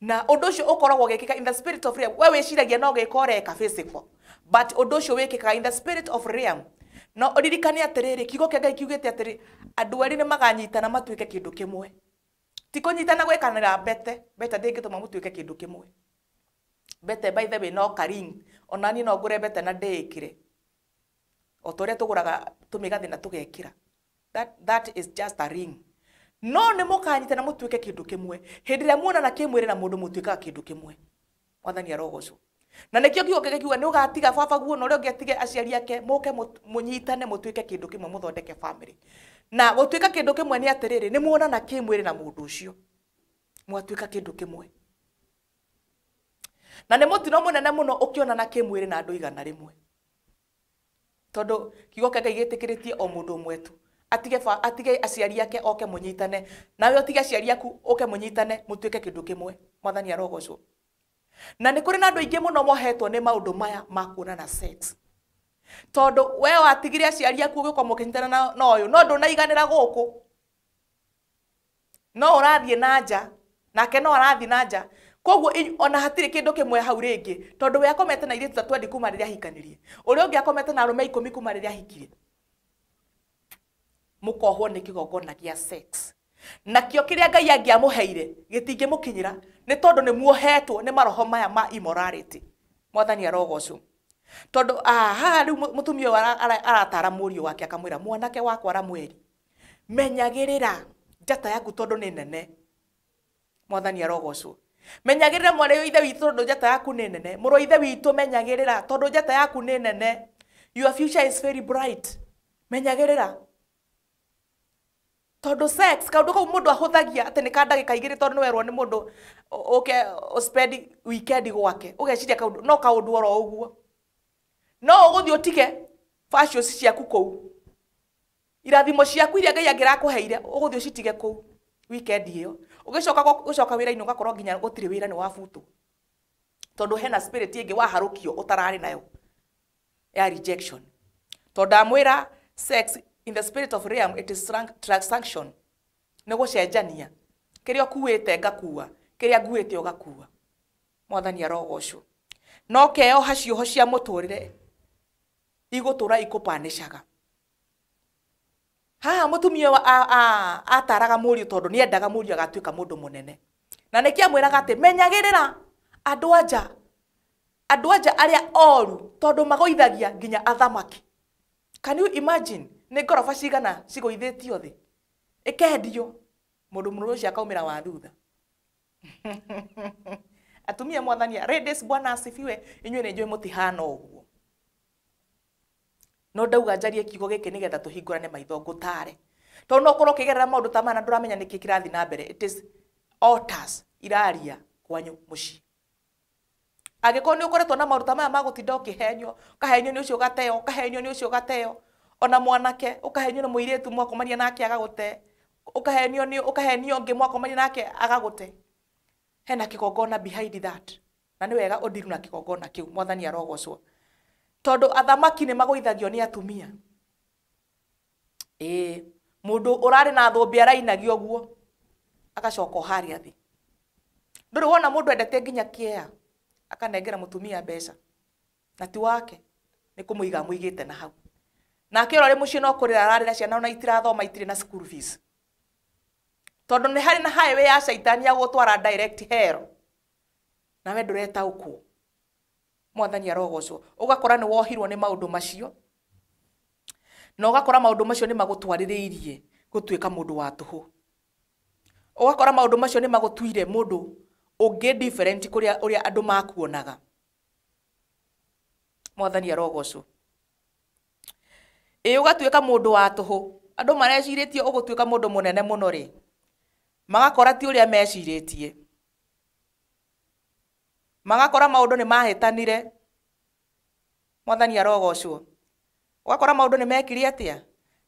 Na ũndũ ũcio ũkoragwo ũgĩkĩka in the spirit of realm. We wĩciragia no gĩka ũreka physical, but ũndũ ũcio wĩkĩkaga in the spirit of realm. No ũririkane atĩrĩrĩ, kiugo kĩa Ngai kiugĩte atĩrĩ, andũ erĩ nĩ maganyitana matuĩke kĩndũ kĩmwe. Ti kũnyitana gwĩkanĩra mbete, mbete ndĩngĩtũma mũtuĩke kĩndũ kĩmwe. Mbete by the way no karing, ona niĩ no ngũre mbete na ndĩĩkĩre, o ta ũrĩa tũgũraga tũmĩgathĩ na tũgekĩra. That is just a ring. No nĩ mũkanyitana mũtuĩke kĩndũ kĩmwe. Hĩndĩ ĩrĩa muonana kĩmwĩrĩ na mũndũ mũtuĩkaga kĩndũ kĩmwe. Mwathani arogocwo. Na nĩkĩo kiugo kĩngĩ kiuga nĩ ũgatiga baba guo na ũrĩa ũngĩ atige aciari ake, mũke mũnyitane mũtuĩke kĩndũ kĩmwe, mũthondeke family. Na gũtuĩka kĩndũ kĩmwe nĩ atĩrĩrĩ, nĩ muonana kĩmwĩrĩ na mũndũ ũcio, mwatuĩka kĩndũ kĩmwe. Na nĩ mũtino mũnene mũno ũkĩonana kĩmwĩrĩ na andũ 100, tondũ kiugo kĩa Ngai gĩtĩkĩrĩtie o mũndũ ũmwe tu atige aciari ake oke mũnyitane, nawe ũtige aciari aku oke mũnyitane, mũtuĩke kĩndũ kĩmwe. Mwathani arogocwo. Na nĩ kũrĩ na andũ aingĩ mũno mohetwo nĩ maũndũ maya ma kuonana sex, tondũ we watigire aciari aku ũgĩũka mũkĩnyitana na ũyũ, no ndũnaiganĩra gũkũ, no ũrathiĩ na nja, nake no arathiĩ na nja. Koguo ona hatirĩ kĩndũ kĩmwe hau rĩngĩ, tondũ we akomete na airĩtu ta 20 kuma rĩrĩa ahikanirie, ũrĩa ũngĩ akomete na arũme 10 kuma rĩrĩa ahikirie. Mũkohwo nĩ kĩgongona gĩa sex, nakĩo kĩrĩa Ngai angĩamũheire gĩtingĩmũkinyĩra, nĩ tondũ nĩ muohetwo nĩ maroho maya ma immorality. Mwathani arogocwo. Tondu haha riu mutumia ũyũ aratara mũriũ wake akamwĩra mwanake wakwa Ramweli, menyagĩrĩra njata yaku tondu nĩ nene. Mwathani arogocwo. Menyagĩrĩra mwarĩ wa ithe witũ tondu njata yaku nĩ nene. Mũrũ wa ithe witũ menyagĩrĩra tondu njata yaku nĩ nene. Your future is very bright. Menyagĩrĩra. Tondu sex kaundu kau mundu ahuthagia ati ni ka ndagika igiri tondu niwerwo ni mundu uke spend weekend gwake ugeciria kaundu no kaundu oro uguo no uguthi utige fashions ciaku kuu irathimo ciaku iria Ngai angirakuheire uguthi ucitige kuu weekend iyo ugicoka gucoka wira-ini ugakorwo nginya gutiri wira ni wabutwo tondu hena spirit ingi waharukio utarari nayo ya rejection. Tondu amwira sex in the spirit of realm it is transaction, ni gucenjania kiria ukuite ngakua kiria nguite ugakua. Mwathani arogocwo. No keoha cioho cia muturire igutura ikupanishaga. Haha mutumia ataraga mũriũ tondu ni endaga mũriũ agatuĩka mũndũ mũnene, na nĩkĩ amwĩraga atĩ menyagĩrĩra andũ anja arĩa oru tondu magoithagia nginya athamaki. Can you imagine nĩ ngoroba cigana cigũithĩtio thĩ ĩkendio mũndũ mũrũme ũcio akaumĩra wa thutha. Atumia mwathani ladies, Bwana asifiwe, inyuĩ nĩ njũĩ mũtihana ũguo. No ndauga njarie kiugo gĩkĩ nĩgetha tũhingũrane maitho ngũtare, tondũ no ũkorwo ũkĩgerera maũndũ ta maya na ndũramenya nĩkĩ kĩrathiĩ na mbere. It is altars iraria kwanyu mũciĩ. Angĩkorwo nĩ ũkoretwo na maũndũ ta maya ma gũtinda ũkĩhenio, ũkahenio nĩ ũcio ũgateo, ũkahenio nĩ ũcio ũgateo, ona mwanake ũkahenio nĩ mũirĩtu mwakomania nake agagũte, ũkahenio nĩ ũkahenio ũngĩ mwakomania nake agagũte, hena kĩgongona behind that, na nĩ wega ũndiru na kĩgongona kĩu. Mwathani arogocwo. Tondu athamaki nĩ magũithagio nĩ atumia. Ĩĩ, mũndũ ũrarĩ na thũmbĩ arainagio ũguo agacoka o harĩa thĩ. Ndũrĩ wona mũndũ endete nginya kĩea akanengera mũtumia mbeca na ti wake, nĩ kũmũiga amũigĩte na hau. Nake ũrĩa ũrĩ mũciĩ no kũrĩra ararĩra ciana ona itirathoma itirĩ na school fees, tondu nĩ harĩ na highway ya caitani ya gũgũtwara direct hell, nawe ndũretaũkwo. Mwathani arogocwo. Ũgakora nĩ wohirwo nĩ maũndũ macio, na ũgakora maũndũ macio nĩ magũtwarĩrĩirie gũtuĩka mũndũ wa tũhũ. Ũgakora maũndũ macio nĩ magũtuire mũndũ ũngĩ different kũrĩa ũrĩa andũ makuonaga. Mwathani arogocwo. Ĩ ũgatuĩka mũndũ wa tũhũ, andũ marecirĩtie ũgũtuĩka mũndũ mũnene mũno rĩ, magakora ti ũrĩa mecirĩtie, magakora maũndũ nĩ mahĩtanire. Mwathani arogocwo. Ũgakora maũndũ nĩ mekire atĩa,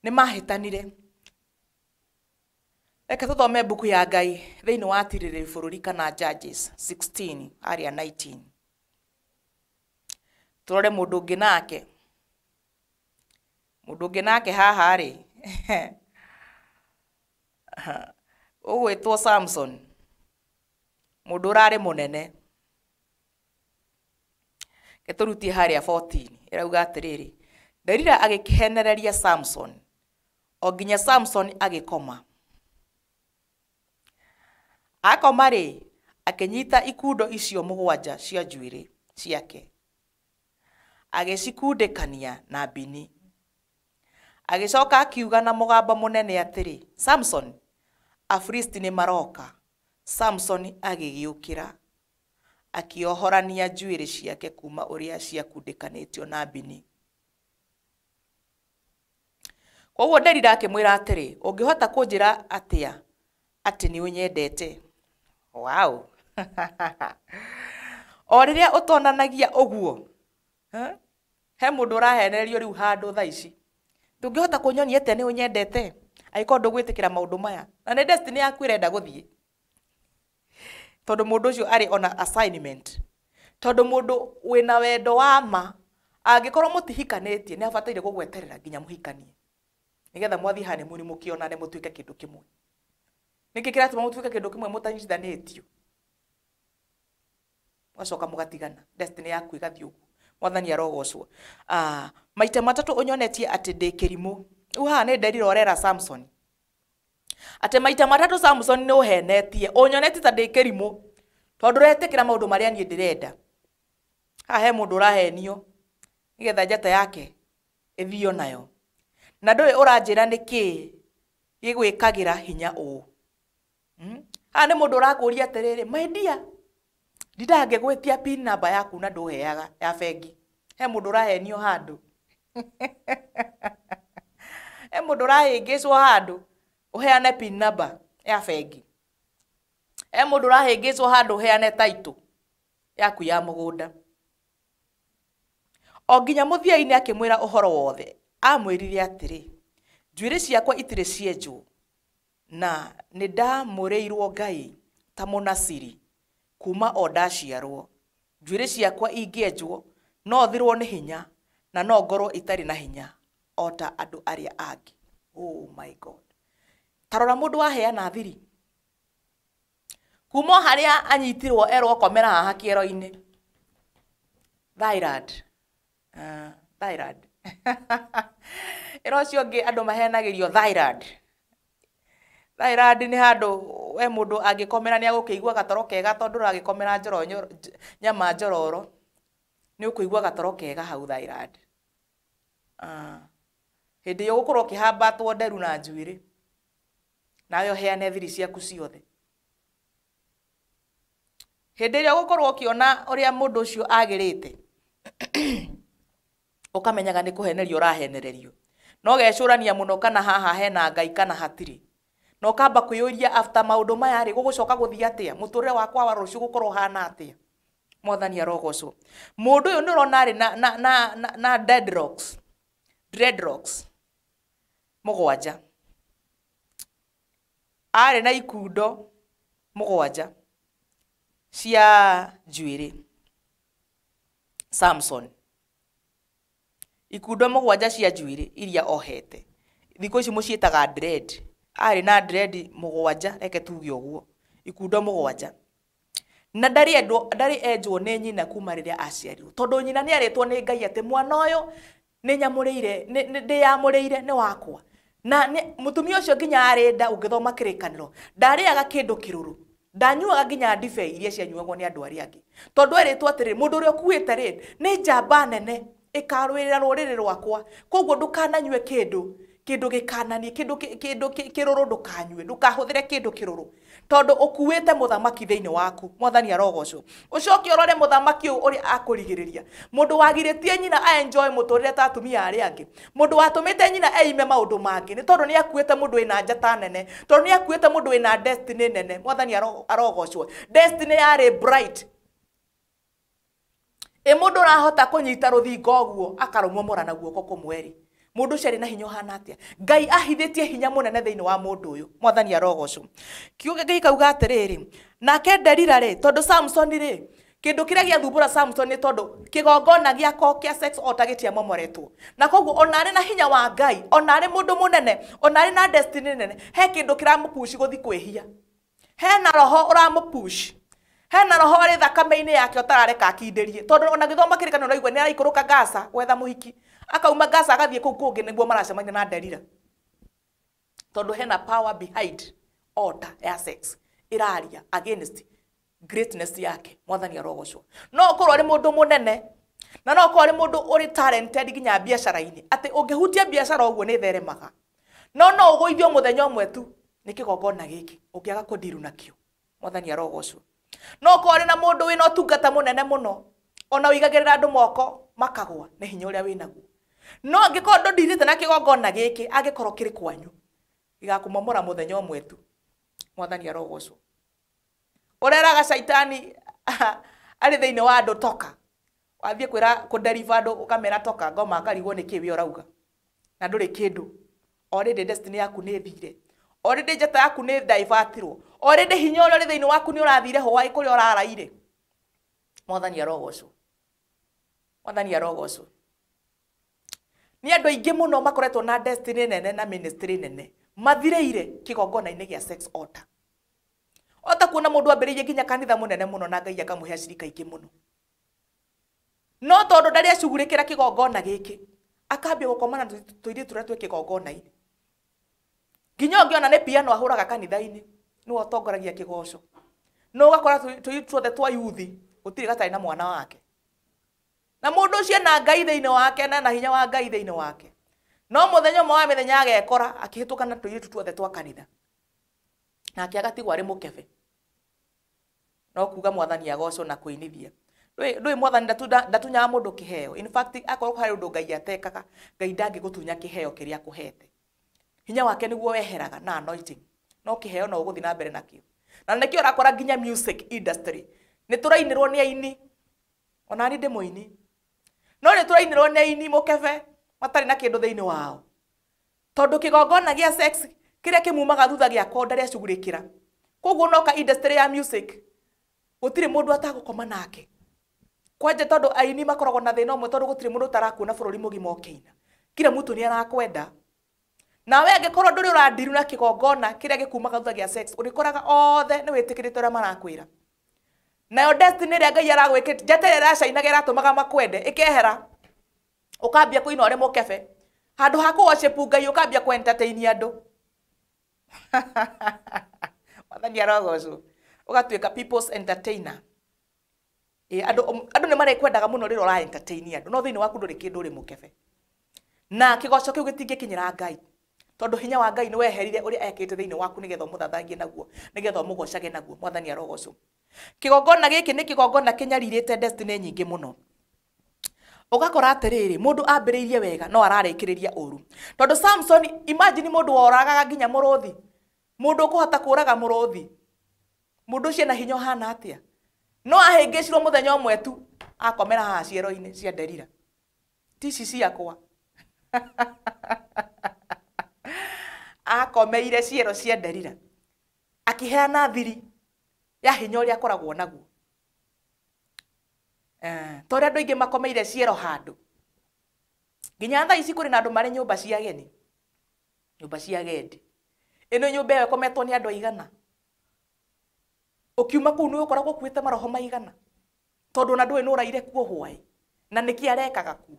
nĩ mahĩtanire. Reke tũthome mbuku ya Ngai thĩinĩ wa Tirĩrĩri bũrũri kana Judges 16 harĩa 19, tũrore mũndũ ũngĩ nake. Mũndũ ũngĩ nake haha rĩ ũgwĩtwo Samson, mũndũ ũrarĩ mũnene. Gĩtũrutie harĩa 14 ĩrauga atĩrĩrĩ, Delila agĩkĩhenereria Samson o nginya Samson agĩkoma. Akoma rĩ, akĩnyita ikundo icio mũgwanja cia njuĩrĩ ciake, agĩcikundĩkania na mbini. Agĩcoka akiuga na mũgambo mũnene atĩrĩ, Samson, Afilisti nĩ maroka. Samson agĩgĩũkĩra akĩohorania njuĩrĩ ciake kuma ũrĩa ciakundĩkanĩtio na mbini. Koguo Delila akĩmwĩra atĩrĩ, ũngĩhota kũnjĩra atĩa atĩ nĩ ũnyendete? Wow. O rĩrĩa ũtonanagia ũguo, he mũndũ ũrahenererio rĩu handũ thaa ici, ndũngĩhota kũnyonia atĩa nĩ ũnyendete angĩkorwo ndũgwĩtĩkĩra maũndũ maya, na nĩ destiny yaku ĩrenda gũthiĩ, tondũ mũndũ ũcio arĩ ona assignment. Tondũ mũndũ wĩna wendo wa ma angĩkorwo mũtihikanĩtie nĩ abataire gũgweterera nginya mũhikanie, nĩgetha mwathiĩ honeymoon mũkĩonane mũtuĩke kĩndũ kĩmwe. Nĩkĩ kĩratũma mũtuĩke kĩndũ kĩmwe mũtanyitithanĩtio? Mũgacoka mũgatigana, destiny yaku ĩgathiĩ ũguo. Mwathani arogocwo. Maita matatũ ũnyonetie atĩ ndĩ kĩrimũ. Rĩu haha nĩ Delila ũrera Samson atĩ maita matatũ Samson nĩ ũhenetie, ũnyonetie ta ndĩ kĩrimũ tondũ ũretĩkĩra maũndũ marĩa niĩ ndĩrenda. Haha he mũndũ ũrahenio Nĩgetha njata yake ĩthio nayo. Na ndũĩ ũranjĩra nĩkĩĩ gĩgwĩkagĩra hinya ũũ. Haha nĩ mũndũ ũrakũria atĩrĩrĩ, my dear, ndindaga ngĩgwĩtia pin number yaku na ndũheaga ya bengi. He mũndũ ũrahenio handũ. He mũndũ ũrahĩngĩcwo handũ ũheane pin number ya bengi. He mũndũ ũrahĩngĩcwo handũ ũheane title yaku ya mũgũnda. O nginya mũthia-inĩ akĩmwĩra ũhoro wothe, amwĩrire atĩrĩ, njuĩrĩ ciakwa itirĩ cienjwo na nĩndamũrĩirwo Ngai ta mũnaciri kuma o ndaciarwo. Njuĩrĩ ciakwa ingĩenjwo no thirwo nĩ hinya na no ngorwo itarĩ na hinya o ta andũ arĩa angĩ. Oh my God. Ta rora mũndũ waheana thiri. Kuma o harĩa anyitirwo erwo komera haha kĩero-inĩ. Thyroid. Thyroid. Ĩra ũcio ũngĩ andũ mahenagĩrio thyroid. Thyroid nĩ handũ we mũndũ angĩkomera nĩ agũkĩigua gatoro kega tondũ ũragĩkomera nyama njororo. Nĩ ũkũigua gatoro kega hau thyroid. Hĩndĩ ĩyo ũgũkorwo ũkĩhambatwo nderu na njuĩrĩ. Nawe ũheane thiri ciaku ciothe. Hĩndĩ ĩrĩa ũgũkorwo ũkĩona ũrĩa mũndũ ũcio agĩrĩte, ũkamenyaga nĩ kũhenerio ũrahenererio. No gecũrania mũno kana haha hena Ngai kana hatirĩ. Na ũkamba kwĩyũria after maũndũ maya rĩ, gũgũcoka gũthiĩ atĩa? Mũtũrĩre wakwa wa rũciũ gũkorwo ũhana atĩa? Mwathani arogocwo. Mũndũ ũyũ nĩ ũrona arĩ na dreadlocks. Dreadlocks mũgwanja. Arĩ na ikundo mũgwanja cia njuĩrĩ. Samson. Ikundo mũgwanja cia njuĩrĩ iria ohete. Thikũ ici mũciĩtaga dread. Arĩ na dread mũgwanja, reke tuge ũguo. Ikundo mũgwanja. Na ndarĩ enjwo nĩ nyina kuma rĩrĩa aciarirwo. Tondũ nyina nĩ arĩtwo nĩ Ngai atĩ mwana ũyũ nĩ nyamũrĩire, ndĩyamũrĩire nĩ wakwa. Na mũtumia ũcio nginya arĩ nda ũngĩthoma kĩrĩkanĩro, ndarĩaga kĩndũ kĩrũrũ. Ndanyuaga nginya ndibei iria cianyuagwo nĩ andũ arĩa angĩ. Tondũ erĩtwo atĩrĩ, mũndũ ũrĩa ũkuĩte rĩ, nĩ njamba nene ĩkarũĩrĩra rũrĩrĩ rwakwa. Koguo ndũkananyue kĩndũ, kĩndũ gĩkananie, kĩndũ kĩrũrũ ndũkanyue, ndũkahũthĩre kĩndũ kĩrũrũ. Tondũ ũkuĩte mũthamaki thĩinĩ waku, Mwathani arogocwo. Ũcoke ũrore mũthamaki ũyũ ũrĩa akũrigĩrĩria. Mũndũ wagirĩtie nyina a enjoy mũtũrĩre ta atumia arĩa angĩ. Mũndũ watũmĩte nyina eime maũndũ mangĩ, nĩ tondũ nĩ akuĩte mũndũ wĩna njata nene, tondũ nĩ akuĩte mũndũ wĩna destiny nene. Mwathani arogocwo. Destiny yarĩ bright. Ĩ mũndũ ũrahota kũnyita rũthingo ũguo akarũmomora na guoko kũmwe rĩ, mũndũ ũcio arĩ na hinya ũhana atĩa? Ngai ahithĩtie hinya mũnene thĩinĩ wa mũndũ ũyũ. Mwathani arogocwo. Kiugo gĩkĩ gĩkauga atĩrĩrĩ, nake Delila rĩ, tondũ Samson rĩ, kĩndũ kĩrĩa gĩathumbũra Samson nĩ tondũ kĩgongona gĩako kĩa sex altar gĩtiamomoretwo. Na koguo ona arĩ na hinya wa Ngai, ona arĩ mũndũ mũnene, ona arĩ na destiny nene, he kĩndũ kĩramũpush gũthiĩ kwĩhia. Hena roho ũramũpush. Hena roho arĩ thakame-inĩ yake ũtarareka akindĩrie. Tondũ ona gĩthoma kĩrĩkanĩro ũraigua nĩ araikũrũka Gaza gwetha mũhiki. Akauma Gaza agathiĩ kũu kũngĩ nĩguo maracemania na Delila. Tondũ hena power behind altar ya sex ĩraria against greatness yake. Mwathani arogocwo. No ũkorwo arĩ mũndũ mũnene na no ũkorwo arĩ mũndũ ũrĩ talented nginya biacara-inĩ, atĩ ũngĩhutia biacara ũguo nĩ ĩtheremaga. No no ũgũithio mũthenya ũmwe tu nĩ kĩgongona gĩkĩ ũngĩaga kũndiru nakĩo. Mwathani arogocwo. No ũkorwo arĩ na mũndũ wĩna ũtungata mũnene mũno, ona ũigagĩrĩra andũ moko makagwa nĩ hinya ũrĩa wĩnaguo. No angĩkorwo ndũndirĩte na kĩgongona gĩkĩ, angĩkorwo kĩrĩ kwanyu, gĩgakũmomora mũthenya ũmwe tu. Mwathani arogocwo. Ũreraga caitani arĩ thĩinĩ wa andũ toka. Wathiĩ kwĩra kũdeliver andũ ũkamera toka, ngoma akarigwo nĩ kĩ we ũrauga. Na ndũrĩ kĩndũ. Already destiny yaku nĩ ĩthire. Already njata yaku nĩ divertirwo. Already hinya ũrĩa ũrĩ thĩinĩ waku nĩ ũrathire hwaĩ kũrĩa ũraraire. Mwathani arogocwo. Mwathani arogocwo. Nĩ andũ aingĩ mũno makoretwo na destiny nene na ministry nene mathirĩire kĩgongona-inĩ gĩa sex altar. Ota kuona mũndũ ambĩrĩirie nginya kanitha mũnene mũno na Ngai akamũhe acirika aingĩ mũno. No tondũ ndarĩ acugurĩkĩra kĩgongona gĩkĩ, akambia gũkoma na tũirĩtu tũrĩa twĩ kĩgongona-inĩ. Nginya ũngĩona nĩ piano ahũraga kanitha-inĩ, nĩwe ũtongoragia kĩgoco. No ũgakora tũirĩtu tuothe twa yuthi, gũtirĩ gatarĩ na mwana wake. Na mũndũ ũcio na Ngai thĩinĩ wake na hinya wa Ngai thĩinĩ wake. No mũthenya ũmwe wa mĩthenya agekora akĩhĩtũka na tũirĩtu tuothe twa kanitha. Nake agatigwo arĩ mũkebe. No kuga mwathani agocwo na kũinithia. Ndũĩ mwathani ndatunyaga mũndũ kĩheo. In fact, akorwo harĩ ũndũ Ngai atekaga, Ngai ndangĩgũtunya kĩheo kĩrĩa akũhete. Hinya wake nĩguo weheraga na anointing. No kĩheo no ũgũthiĩ na mbere nakĩo. Na nĩkĩo ũrakora nginya music industry. Nĩ tũrainĩrwo nĩ aini. Ona niĩ ndĩ mũini. No nĩ tũrainĩrwo nĩ aini mũkebe matarĩ na kĩndũ thĩinĩ wao. Tondũ kĩgongona gĩa sex kĩrĩa kĩmumaga thutha gĩakwa ndarĩacugurĩkĩra. Koguo noka industry ya music gũtirĩ mũndũ atagũkoma nake. Kwanja tondũ aini makoragwo na thĩna ũmwe tondũ gũtirĩ mũndũ ũtarakuona bũrũri mũgima ũkĩina. Kila mtu nĩ arakwenda. Nawe angĩkorwo ndũrĩ ũrandiru na kĩgongona kĩrĩa gĩkumaga thutha gĩa sex, ũrĩkoraga othe nĩ wĩtĩkĩrĩte ũrĩa marakwĩra. Nayo destiny ĩrĩa Ngai aragwĩkĩte, njata ĩrĩa ĩracainaga ĩratũmaga makwende, ĩkehera. Ũkambia kũina ũrĩ mũkebe. Handũ ha kũ worship Ngai ũkambia kũ entertain andũ. Mwathani arogocwo. Ũgatuĩka people's entertainer. Andũ nĩ marĩkwendaga mũno rĩrĩa ũra entertain andũ, no thĩinĩ waku ndũrĩ kĩndũ, ũrĩ mũkebe. Na kĩgoco kĩu gĩtingĩkinyĩra Ngai. Tondũ hinya wa Ngai nĩ weherire ũrĩa ekĩte thĩinĩ waku nĩgetha ũmũthathagie naguo, nĩgetha ũmũgocage naguo. Mwathani arogocwo. Kĩgongona gĩkĩ nĩ kĩgongona kĩnyarirĩte destiny nyingĩ mũno. Ũgakora atĩrĩrĩ, mũndũ ambĩrĩirie wega no ararĩkĩrĩria ũru. Tondũ Samson, imagine mũndũ woragaga nginya mũrũthi. Mũndũ ũkũhota kũraga mũrũthi. Mũndũ ũcio ena hinya ũhana atĩa? No ahĩngĩcirwo mũthenya ũmwe tu, akomera haha ciero-inĩ cia Delila. Ti ici ciakwa. Akomeire ciero cia Delila. Akĩheana thiri ya hinya ũrĩa akoragwo naguo. Ta ũrĩa andũ aingĩ makomeire ciero handũ. Nginya thaa ici kũrĩ na andũ marĩ nyũmba cia ageni. Nyũmba cia agendi. Ĩno nyũmba ĩyo ĩkometwo nĩ andũ aigana. Ũkiuma kũu nĩ ũkoragwo ũkuĩte maroho maigana. Tondũ ona ndũĩ nĩ ũraire kuo hwaĩ. Na nĩkĩ arekaga kuo.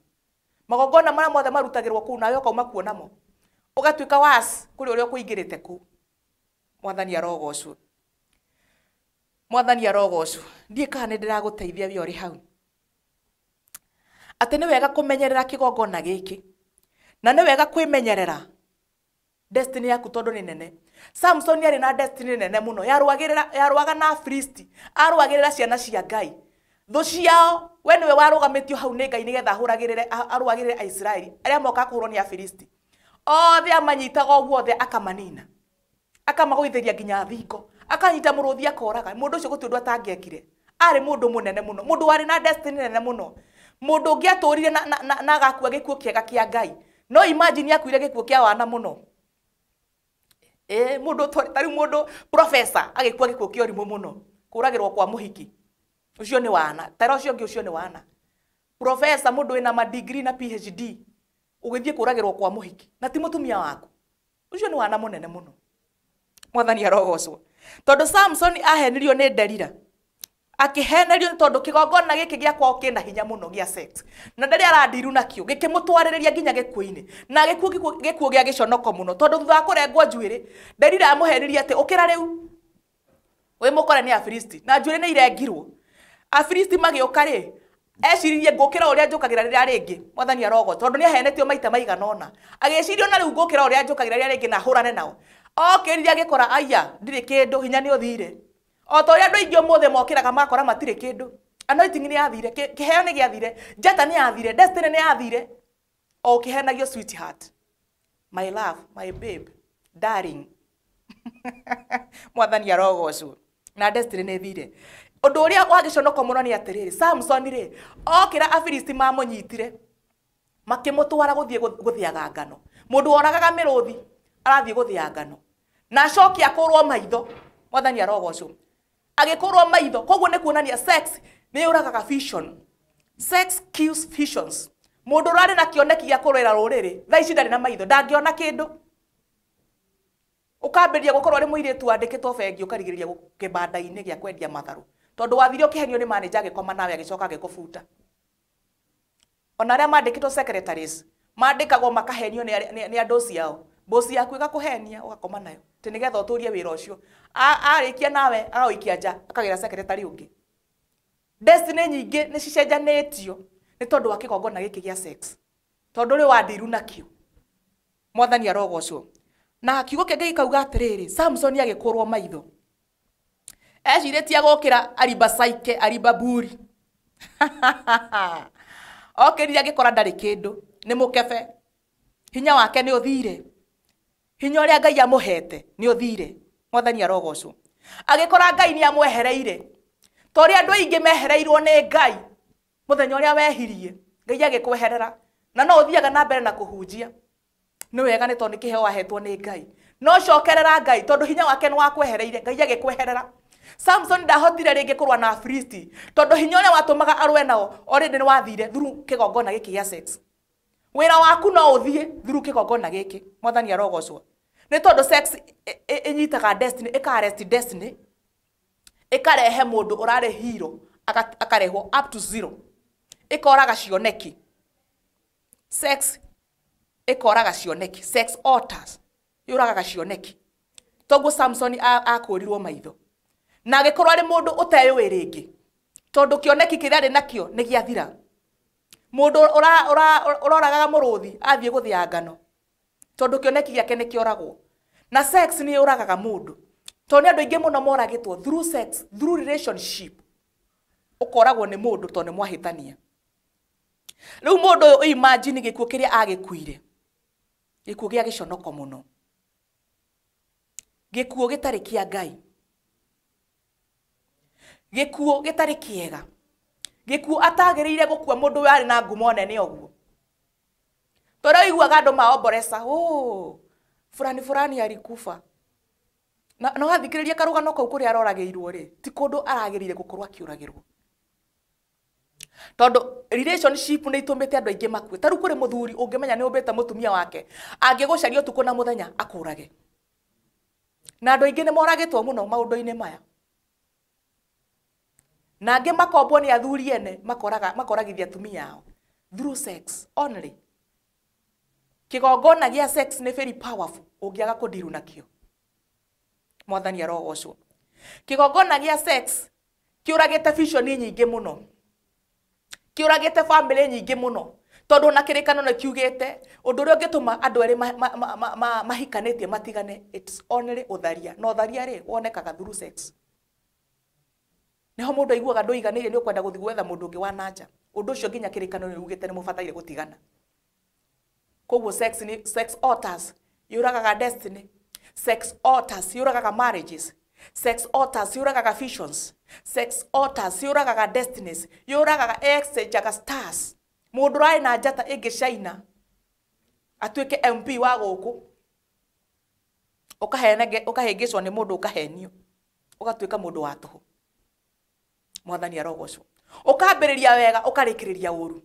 Magongona marĩa mothe marutagĩrwo kũu nawe ũkauma kuo namo. Ũgatuĩka was kũrĩ ũrĩa ũkũingĩrĩte kũu. Mwathani arogocwo. Mwathani arogocwo. Ndiĩ kana nĩ ndĩragũteithia we ũrĩ hau. Atĩ nĩ wega kũmenyerera kĩgongona gĩkĩ. Na nĩ wega kwĩmenyerera destiny yaku tondũ nĩ nene. Samson arĩ na destiny nene mũno. Yarũaga na Afilisti. Arũagĩrĩra ciana cia Ngai. Thũ ciao, we nĩwe warũgamĩtio hau nĩ Ngai nĩgetha ahũragĩrĩre, arũagĩrĩre Aisiraeli arĩa mokaga kũhũrwo nĩ Afilisti. Othe amanyitaga ũguo othe akamanina. Akamagũithĩria nginya thingo. Akanyita mũrũthi akoraga. Mũndũ ũcio gũtirĩ ũndũ atangĩekire. Arĩ mũndũ mũnene mũno. Mũndũ warĩ na destiny nene mũno. Mũndũ ũngĩ atũrire na agakua gĩkuũ kĩega kĩa Ngai. No imagine akuire gĩkuũ kĩa wana mũno. Mũndũ ta rĩu mũndũ professor agĩkua gĩkuũ kĩa ũrimũ mũno. Kũragĩrwo kwa mũhiki. Ũcio nĩ wana. Tara ũcio ũngĩ ũcio nĩ wana. Professor mũndũ wĩna ma degree na PhD ũgĩthiĩ kũragĩrwo kwa mũhiki na ti mũtumia waku. Ũcio nĩ wana mũnene mũno. Mwathani arogocwo. Tondũ Samson ahenirio nĩ Delila. Akĩhenerio nĩ tondũ kĩgongona gĩkĩ gĩa kwao kĩna hinya mũno gĩa sex. Na ndarĩ arandiru nakĩo, gĩkĩmũtwarĩrĩria nginya gĩkuũ-inĩ. Na gĩkuũ gĩa gĩconoko mũno tondũ thutha wa kũrengwo njuĩrĩ, Delila amũhenirie atĩ ũkĩra rĩu. Wĩ mũkore nĩ Afilisti. Na njuĩrĩ nĩ irengirwo. Afilisti magĩũka rĩ, eciririe ngũkĩra ũrĩa njũkagĩra rĩrĩa rĩngĩ. Mwathani arogocwo tondũ nĩ ahenetio maita maigana ũna. Agĩciria ona rĩu ngũkĩra ũrĩa njũkagĩra rĩrĩa rĩngĩ na hũrane nao. Okĩrire agĩkora aya ndirĩ kĩndũ, hinya nĩ ũthire. O ta ũrĩa andũ aingĩ ũmũthĩ mokĩraga makora matirĩ kĩndũ. Anointing nĩ yathire, kĩheo nĩ gĩathire, njata nĩ yathire, destiny nĩ yathire. O ũkĩhenagio sweetheart, my love, my babe, darling. Mwathani arogocwo. Na destiny nĩ ĩthire. Ũndũ ũrĩa wa gĩconoko mũno nĩ atĩrĩrĩ, Samson rĩ, okĩra Afilisti mamũnyitire, makĩmũtwara gũthiĩ gũthĩaga ngano. Mũndũ woragaga mĩrũthi arathiĩ gũthĩa ngano. Na acoke akũrwo maitho. Mwathani arogocwo. Agĩkũrwo maitho. Koguo nĩ kuonania sex nĩ yũragaga vision. Sex kills visions. Mũndũ ũrarĩ na kĩoneki gĩa kũrũĩra rũrĩrĩ, thaa ici ndarĩ na maitho, ndangĩona kĩndũ. Ũkambĩrĩria gũkorwo ũrĩ mũirĩtu wandĩkĩtwo bengi, ũkarigĩrĩria kĩbanda-inĩ gĩa kwendia matharũ. Tondũ wathire ũkĩhenio nĩ manager agĩkoma nawe agĩcoka agĩkũbuta. Ona arĩa mandĩkĩtwo secretaries, mandĩkagwo makahenio nĩ andũ ciao. Bosi yaku ĩgakũhenia ũgakoma nayo. Atĩ nĩgetha ũtũrie wĩra ũcio. Arĩkia nawe agagũikia nja, akagĩra secretary ũngĩ. Destiny nyingĩ nĩ cicenjanĩtio. Nĩ tondũ wa kĩgongona gĩkĩ gĩa sex. Tondũ rĩ wandiru nakĩo. Mwathani arogocwo. Na kiugo kĩa Ngai gĩkauga atĩrĩrĩ, Samson agĩkũrwo maitho. Ecirĩtie gũkĩra aribacaike aribaburi. Okĩrire agĩkora ndarĩ kĩndũ, nĩ mũkebe. Hinya wake nĩ ũthire. Hinya ũrĩa Ngai amũhete nĩ ũthire. Mwathani arogocwo. Agĩkora Ngai nĩ amwehereire. Ta ũrĩa andũ aingĩ mehereirwo nĩ Ngai mũthenya ũrĩa wehirie, Ngai agĩkweherera. Na no ũthiaga na mbere na kũhunjia. Nĩ wega nĩ tondũ nĩ kĩheo wahetwo nĩ Ngai. No cokerera Ngai tondũ hinya wake nĩ wakwehereire, Ngai agĩkweherera. Samson ndahotire rĩngĩ kũrũa na Afilisti tondũ hinya ũrĩa watũmaga arũe nao already nĩ wathire through kĩgongona gĩkĩ gĩa sex. Wĩra waku no ũthiĩ through kĩgongona gĩkĩ. Mwathani arogocwo. Nĩ tondũ sex ĩnyitaga destiny, ĩka arrest destiny, ĩkarehe mũndũ ũrarĩ hero akarehwo up to zero, ĩkoraga cioneki. Sex ĩkoraga cioneki, sex altars yũragaga cioneki. Toguo Samson akũrirwo maitho na agĩkorwo arĩ mũndũ ũteyũĩ rĩngĩ tondũ kĩoneki kĩrĩa arĩ nakĩo nĩ gĩathira. Mũndũ ũroragaga mũrũthi athiĩ gũthĩa ngano tondũ kĩoneki gĩake nĩ kĩoragwo. Na sex nĩ yũragaga mũndũ tondũ nĩ andũ aingĩ mũno moragĩtwo through sex, through relationship. Ũkoragwo nĩ mũndũ tondũ nĩ mwahĩtania. Rĩu mũndũ ũyũ imagine gĩkuũ kĩrĩa agĩkuire, gĩkuũ gĩa gĩconoko mũno, gĩkuũ gĩtarĩ kĩa Ngai, gĩkuũ gĩtarĩ kĩega, gĩkuũ atagĩrĩire gũkua mũndũ ũyũ arĩ na ngumo nene ũguo. Tondũ ũiguaga andũ maomboresa, oh, fulani fulani alikufa. Na wathikĩrĩria karũgano kau kũrĩa aroragĩirwo rĩ, ti kũndũ aragĩrĩire gũkorwo akĩũragĩrwo. Tondũ relationship nĩ itũmĩte andũ aingĩ makue. Ta rĩu kũrĩ mũthuri ũngĩmenya nĩ ũmbĩte mũtumia wake, angĩgũcaria ũtukũ na mũthenya akũrage. Na andũ aingĩ nĩ moragĩtwo mũno maũndũ-inĩ maya. Na angĩ makombwo nĩ athuri ene, makoragithia atumia ao through sex only. Kĩgongona gĩa sex nĩ very powerful ũngĩaga kũndiru nakĩo. Mwathani arogocwo. Kĩgongona gĩa sex kĩũragĩte vision nyingĩ mũno, kĩũragĩte family nyingĩ mũno, tondũ na kĩrĩkano nĩ kiugĩte ũndũ ũrĩa ũngĩtũma andũ erĩ mahikanĩtie matigane, it's only ũtharia. Na ũtharia rĩ wonekaga through sex. Nĩho mũndũ aiguaga ndũiganĩire nĩ ũkwenda gũthiĩ gwetha mũndũ ũngĩ wa na nja. Ũndũ ũcio nginya kĩrĩkano nĩ ugĩte nĩ mũbataire gũtigana. Koguo sex ni sex altars yũragaga destiny, sex altars yũragaga marriages, sex altars yũragaga visions, sex altars yũragaga destinies, yũragaga exchangeaga stars. Mũndũ ũrarĩ na njata ĩngĩ China atuĩke MP wa gũkũ, ũkahĩngĩcwo nĩ mũndũ, ũkahenio, ũgatuĩka mũndũ wa tũhũ. Mwathani arogocwo. Ũkambĩrĩria wega ũkarĩkĩrĩria ũru.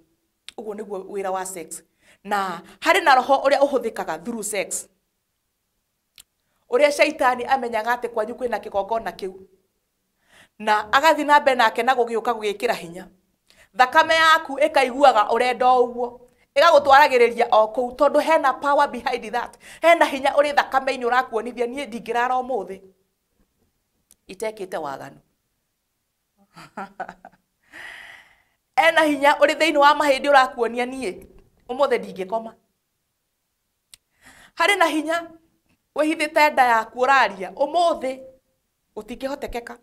Ũguo nĩguo wĩra wa sex. Na harĩ na roho ũrĩa ũhũthĩkaga through sex, ũrĩa shaitani amenyaga atĩ kwanyu kwĩna kĩgongona kĩu, na agathiĩ na mbere nake na gũgĩũka gũgĩkĩra hinya. Thakame yaku ĩkaiguaga ũrenda o ũguo, ĩgagũtwaragĩrĩria o kũu, tondũ hena power behind that, hena hinya ũrĩ thakame-inĩ ũrakuonithia niĩ ndingĩrara ũmũthĩ itekĩte waganu. Ena hinya ũrĩ thĩinĩ wa mahĩndĩ ũrakuonia niĩ ũmũthĩ ndingĩkoma. Harĩ na hinya wĩhithĩte nda yaku ũraria ũmũthĩ gũtingĩhotekeka.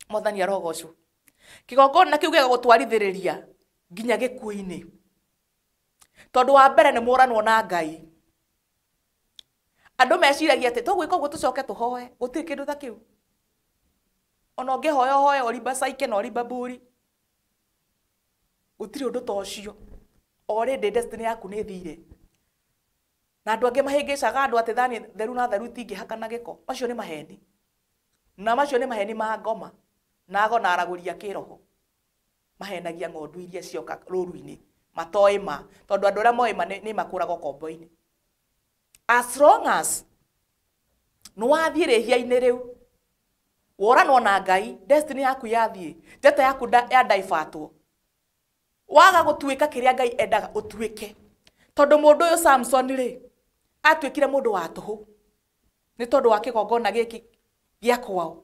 Mwathani arogocwo. Kĩgongona kĩu gĩgagũtwarithĩrĩria nginya gĩkuũ-inĩ, tondũ wa mbere nĩ mũranwo na Ngai. Andũ meciragia atĩ tũgwĩka ũguo tũcoke tũhoe, gũtirĩ kĩndũ ta kĩu. Ona ũngĩhoya ũhoe ũribacaike na ũribaburi, gũtirĩ ũndũ ta ũcio. Already destiny yaku nĩ ĩthire. Na andũ angĩ mahĩngĩcaga andũ atĩ thani theru na theru itingĩhakana gĩko. Macio nĩ maheni. Na macio nĩ maheni ma ngoma. Na ago na aragũri a kĩroho. Mahenagia ng'ondu iria cioka rũru-inĩ. Matoĩ ma. Tondũ andũ arĩa moĩ ma nĩ makũragwo kombo-inĩ. As long as nĩ wathiĩ rĩhia-inĩ rĩu, woranwo na Ngai, destiny yaku yathiĩ, njata yaku ya daibatwo. Waga gũtuĩka kĩrĩa Ngai endaga ũtuĩke. Tondũ mũndũ ũyũ Samson rĩ, atuĩkire mũndũ wa tũhũ nĩ tondũ wa kĩgongona gĩkĩ gĩa kwao.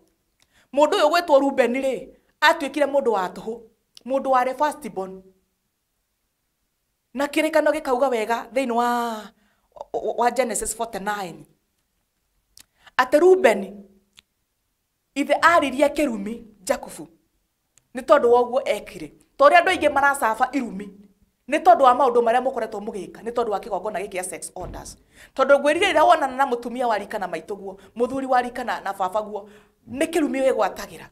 Mũndũ ũyũ gwĩtwo Reuben rĩ, atuĩkire mũndũ wa tũhũ, Mũndũ warĩ first born. Na kĩrĩkano gĩkauga wega thĩinĩ wa Genesis 49 atĩ Rubeni ithe aririe kĩrumi Jakubu nĩ tondũ wa ũguo ekire. Ta ũrĩa andũ aingĩ maracaba irumi nĩ tondũ wa maũndũ marĩa mũkoretwo mũgĩka, nĩ tondũ wa kĩgongona gĩkĩ gĩa sex orders. Tondũ ngwĩrire rĩrĩa wonana na mũtumia wa rika na maitũguo, mũthuri wa rika na babaguo, nĩ kĩrumi wĩgwatagĩra.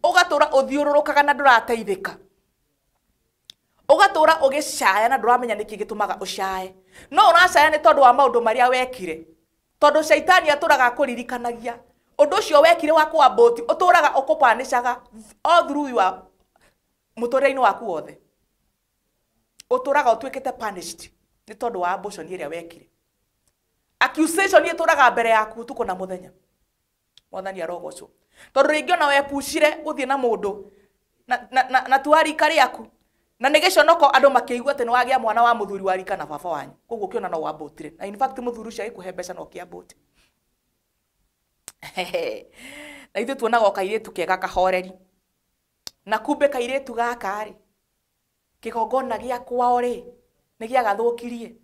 Ũgatũra ũthiũrũrũkaga na ndũrateithĩka. Ũgatũra ũgĩcaya na ndũramenya nĩkĩ gĩtũmaga ũcae. No ũracaya nĩ tondũ wa maũndũ marĩa wekire. Tondũ caitani atũraga akũririkanagia ũndũ ũcio wekire wa kũambũti, ũtũraga ũkũpanĩcaga all through your mũtũrĩre-inĩ waku wothe. Ũtũraga ũtuĩkĩte punished nĩ tondũ wa abortion ĩrĩa wekire. Accusation ĩtũraga mbere yaku ũtukũ na mũthenya. Mwathani arogocwo. Tondũ rĩngĩ ona wepucire gũthiĩ na mũndũ na tu wa rika rĩaku, na nĩ gĩconoko andũ makĩigua atĩ nĩ wagĩa mwana wa mũthuri wa rika na baba wanyu. Koguo ũkĩona no wambũtire. Na in fact mũthuri ũcio agĩkũhe mbeca no ũkĩambũte. Na ithuĩ tuonaga o kairĩtu kega kahoreri. Na kumbe kairĩtu gaka rĩ, kĩgongona gĩa kwao rĩ, nĩ gĩagathũkirie.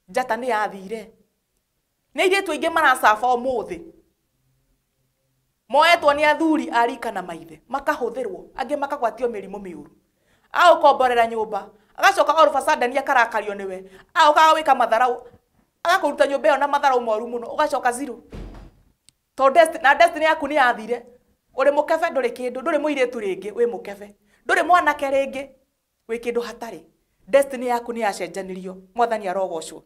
Njata nĩ yathire. Nĩ airĩtu aingĩ maracaba ũmũthĩ. Moetwo nĩ athuri a rika na maithe, makahũthĩrwo, angĩ makagwatio mĩrimũ mĩũru. Agũkomborera nyũmba, agacoka all of a sudden akarakario nĩwe, agoka agagwĩka matharau, agakũruta nyũmba ĩyo na matharau moru mũno, ũgacoka zero. Tondũ na destiny yaku nĩ yathire. Ũrĩ mũkebe ndũrĩ kĩndũ, ndũrĩ mũirĩtu rĩngĩ, wĩ mũkebe. Ndũrĩ mwanake rĩngĩ, wĩ kĩndũ hatarĩ. Destiny yaku nĩ yacenjanirio, Mwathani arogocwo.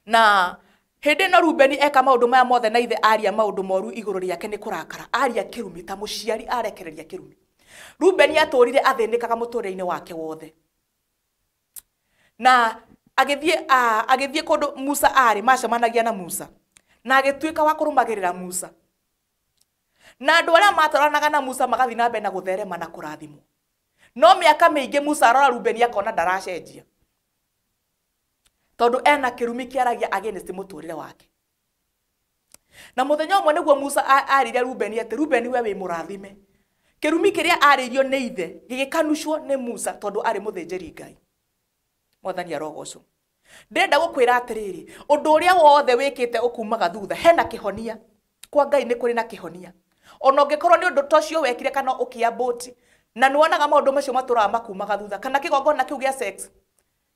Na hĩndĩ ĩno Rubeni eka maũndũ maya mothe na ithe aria maũndũ moru igũrũ rĩake nĩ kũrakara, aria kĩrumi ta mũciari arekereria kĩrumi. Rubeni atũrire athĩnĩkaga mũtũrĩre-inĩ wake wothe. Na agĩthiĩ kũndũ Musa arĩ, macemanagia na Musa. Na agĩtuĩka wa kũrũmagĩrĩra Musa. Na andũ arĩa matwaranaga na Musa magathiĩ na mbere na gũtherema na kũrathimwo. No mĩaka mĩingĩ Musa arora Rubeni akona ndaracenjia. Tondũ ena kĩrumi kĩaragia against mũtũrĩre wake. Na mũthenya ũmwe nĩguo Musa arire Rubeni atĩ Rubeni we wĩ mũrathime. Kĩrumi kĩrĩa arĩirio nĩ ithe gĩgĩkanucwo nĩ Musa tondũ arĩ mũthĩnjĩri Ngai. Mwathani arogocwo. Ndĩrenda gũkwĩra atĩrĩrĩ, ũndũ ũrĩa wothe wĩkĩte ũkumaga thutha, hena kĩhonia. Kwa Ngai nĩ kũrĩ na kĩhonia. Ona ũngĩkorwo nĩ ũndũ ta ũcio wekire kana ũkĩambũti, na nĩwonaga maũndũ macio matũraga makumaga thutha, kana kĩgongona kĩu gĩa sex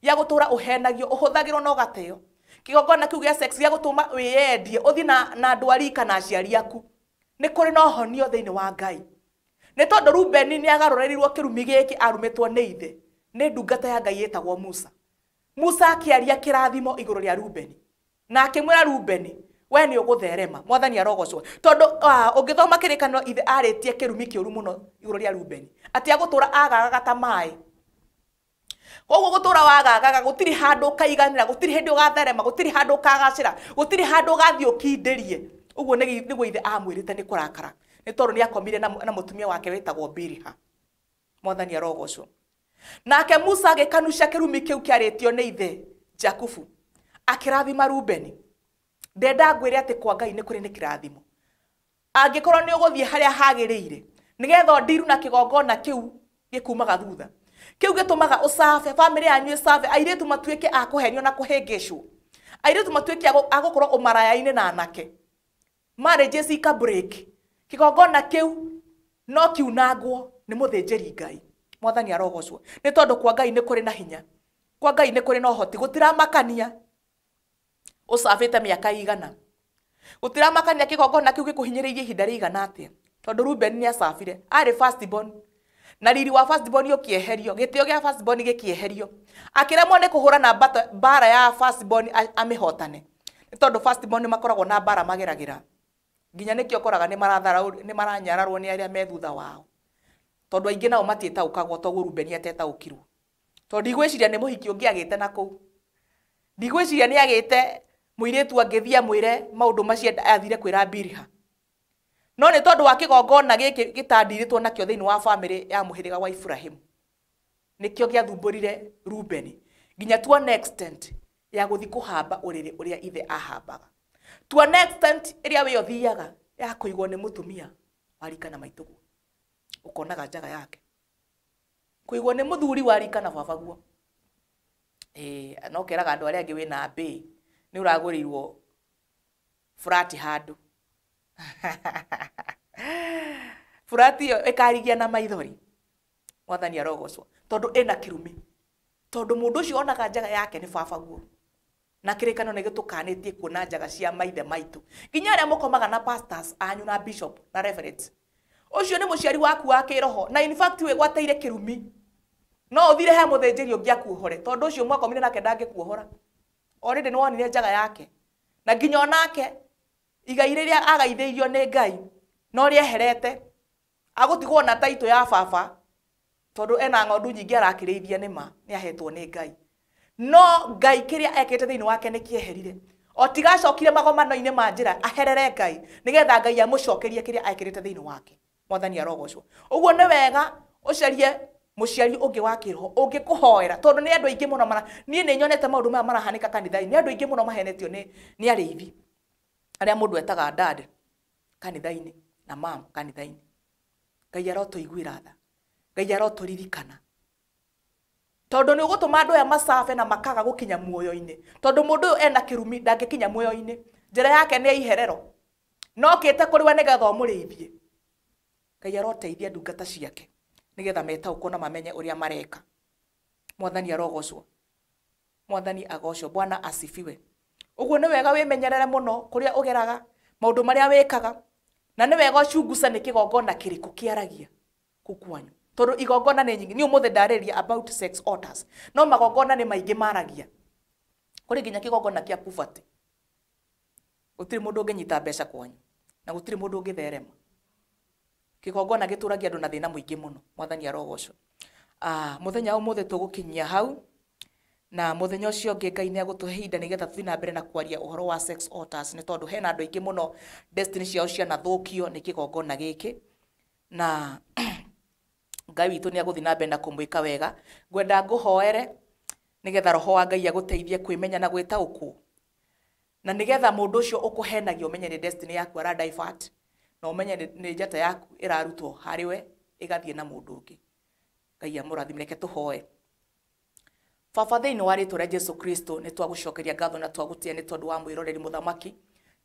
gĩa gũtũra ũhenagio, ũhũthagĩrwo na ũgateo. Kĩgongona kĩu gĩa sex gĩa gũtũma wĩyendie, ũthiĩ na andũ a rika na aciari aku. Nĩ kũrĩ na ũhonio thĩinĩ wa Ngai. Nĩ tondũ Rubeni nĩ agarũrĩirwo kĩrumi gĩkĩ arumĩtwo nĩ ithe, nĩ ndungata ya Ngai ĩtagwo Musa. Musa akĩaria kĩrathimo igũrũ rĩa Rubeni. Na akĩmwĩra Rubeni, we nĩ ũgũtherema, Mwathani arogocwo. Tondũ ũngĩthoma kĩrĩkanĩro ithe arĩtie kĩrumi kĩũru mũno igũrũ rĩa Rubeni, atĩ agũtũra agagaga ta maĩ. Koguo gũtũra wagagaga, gũtirĩ handũ ũkaiganĩra, gũtirĩ hĩndĩ ũgatherema, gũtirĩ handũ ũkagacĩra, gũtirĩ handũ ũgathiĩ ũkindĩrie. Ũguo nĩguo ithe amwĩrĩte nĩ kũrakara. Nĩ tondũ nĩ akomire na mũtumia wake wĩtagwo Biliha. Mwathani arogocwo. Nake Musa agĩkanucia kĩrumi kĩu kĩarĩtio nĩ ithe Jakubu, akĩrathima Rubeni. Ndenda ngwĩre atĩ kwa Ngai nĩ kũrĩ nĩ kĩrathimo. Angĩkorwo nĩ ũgũthiĩ harĩa hagĩrĩire, nĩgetha ũndiru na kĩgongona kĩu gĩkumaga thutha. Kĩu gĩtũmaga ũcabe, bamĩrĩ yanyu ĩcabe, airĩtu matuĩke a kũhenio na kũhĩngĩcwo. Airĩtu matuĩke a gũkorwo ũmaraya-inĩ na anake. Marriages ika break. Kĩgongona kĩu no kiunangwo nĩ mũthĩnjĩri Ngai. Mwathani arogocwo. Nĩ tondũ kwa Ngai nĩ kũrĩ na hinya. Kwa Ngai nĩ kũrĩ na ũhoti. Gũtiramakania ũcabĩte mĩaka igana. Gũtiramakania kĩgongona kĩu gĩkũhinyĩrĩirie ihinda rĩigana atĩa. Tondũ Rubeni nĩ acabire, arĩ first born. Na riri wa first born ũkĩeherio, gĩtĩo gĩa first born gĩkĩeherio. Akĩremwo nĩ kũhũrana mbara ya first born amĩhotane. Nĩ tondũ first born makoragwo na mbara mageragĩra. Nginya nĩkĩo ũkoraga nĩ maranyararwo nĩ arĩa me thutha wao. Tondũ aingĩ nao matiĩtaũkagwo toguo Rubeni atetaũkirwo. Tondũ ndigwĩciria nĩ mũhiki ũngĩ agĩte na kũu. Ndigwĩciria nĩ agĩte mũirĩtu angĩthiĩ amwĩre maũndũ macio athire kwĩra Biliha. No nĩ tondũ wa kĩgongona gĩkĩ gĩtandirĩtwo nakĩo thĩinĩ wa bamĩrĩ ya mũhĩrĩga wa Iburahĩmu, nĩkĩo gĩathumbũrire Rubeni nginya to an extent ya gũthiĩ kũhamba ũrĩrĩ ũrĩa ithe ahambaga. To an extent ĩrĩa we ũthiaga ya kũigwo nĩ mũtumia wa rika na maitũguo. Ũkonaga njaga yake. Kũigwo nĩ mũthuri wa rika na baba guo. No keraga andũ arĩa angĩ wĩna mbĩ nĩ ũragũrĩirwo furati handũ. Furati ĩyo ĩkarigia na maithori. Mwathani arogocwo tondũ ĩna kĩrumi. Tondũ mũndũ ũcio onaga njaga yake nĩ baba guo. Na kĩrĩkanĩro nĩ gĩtũkanĩtie kuona njaga cia maithe maitũ. Nginya arĩa mũkomaga na pastors anyu na bishop na reverends. Ũcio nĩ mũciari waku wa kĩroho na in fact wĩgwatĩire kĩrumi. No ũthire he mũthĩnjĩri ũngĩ akuohore tondũ ũcio mwakomire nake ndangĩkuohora. Already nĩ wonire njaga yake. Na nginya onake igai rĩrĩa agaithĩirio nĩ Ngai no rĩeherete agũtigwo na taitũ ya baba tondũ ena ng'ondu nyingĩ arakĩrĩithia nĩ ma nĩ ahetwo nĩ Ngai. No Ngai kĩrĩa ekĩte thĩinĩ wake nĩ kĩeherire. O tigacokire magomano-inĩ ma njĩra aherere Ngai nĩgetha Ngai amũcokerie kĩrĩa ekĩrĩte thĩinĩ wake. Mwathani arogocwo. Ũguo nĩ wega ũcarie mũciari ũngĩ wa kĩroho ũngĩkũhoera tondũ nĩ andũ aingĩ mũno mara niĩ nĩ nyonete maũndũ maya marahanĩka kanitha-inĩ. Nĩ andũ aingĩ mũno mahenetio nĩ arĩithi arĩa mũndũ etaga dad kanitha-inĩ na mam kanitha-inĩ. Ngai arotũiguĩra tha. Ngai arotũririkana. Tondũ nĩ ũgũtũma andũ aya macabe na makaga gũkinya muoyo-inĩ. Tondũ mũndũ ũyũ ena kĩrumi ndangĩkinya muoyo-inĩ. Njĩra yake nĩ iherero. No kĩte kũrĩ we nĩgetha ũmũrĩithie. Ngai aroteithia ndungata ciake nĩgetha metaũkwo na mamenye ũrĩa mareka. Mwathani arogocwo. Mwathani agocwo. Bwana asifiwe. Ũguo nĩ wega wĩmenyerere mũno kũrĩa ũgeraga, maũndũ marĩa wĩkaga, na nĩ wega ũcunguca nĩ kĩgongona kĩrĩkũ kĩaragia kũu kwanyu. Tondũ igongona nĩ nyingĩ. Niĩ ũmũthĩ ndarĩria about sex altars. No magongona nĩ maingĩ maragia. Kũrĩ nginya kĩgongona kĩa poverty. Gũtirĩ mũndũ ũngĩnyita mbeca kwanyu na gũtirĩ mũndũ ũngĩtherema. Kĩgongona gĩtũragia andũ na thĩna mũingĩ mũno. Mwathani arogocwo. Mũthenya ũmũthĩ tũgũkinyia hau na mũthenya ũcio ũngĩ Ngai nĩ agũtũhe ihinda nĩgetha tũthiĩ na mbere na kwaria ũhoro wa sex altars nĩ tondũ hena andũ aingĩ mũno destiny ciao cianathũkio nĩ kĩgongona gĩkĩ na Ngai witũ nĩ agũthiĩ na mbere na kũmwĩka wega. Ngwenda ngũhoere nĩgetha roho wa Ngai agũteithie kwĩmenya na gwĩtaũkwo na nĩgetha mũndũ ũcio ũkũhenagia ũmenye nĩ destiny yaku ara divert na ũmenye nĩ njata yaku ĩrarutwo harĩ we ĩgathiĩ na mũndũ ũngĩ. Ngai amũrathime. Reke tũhoe. Baba thĩinĩ wa rĩtwa rĩa Jesu Kristo nĩ twagũcokeria ngatho na twagũtĩa nĩ tondũ wa mwĩroreri mũthamaki.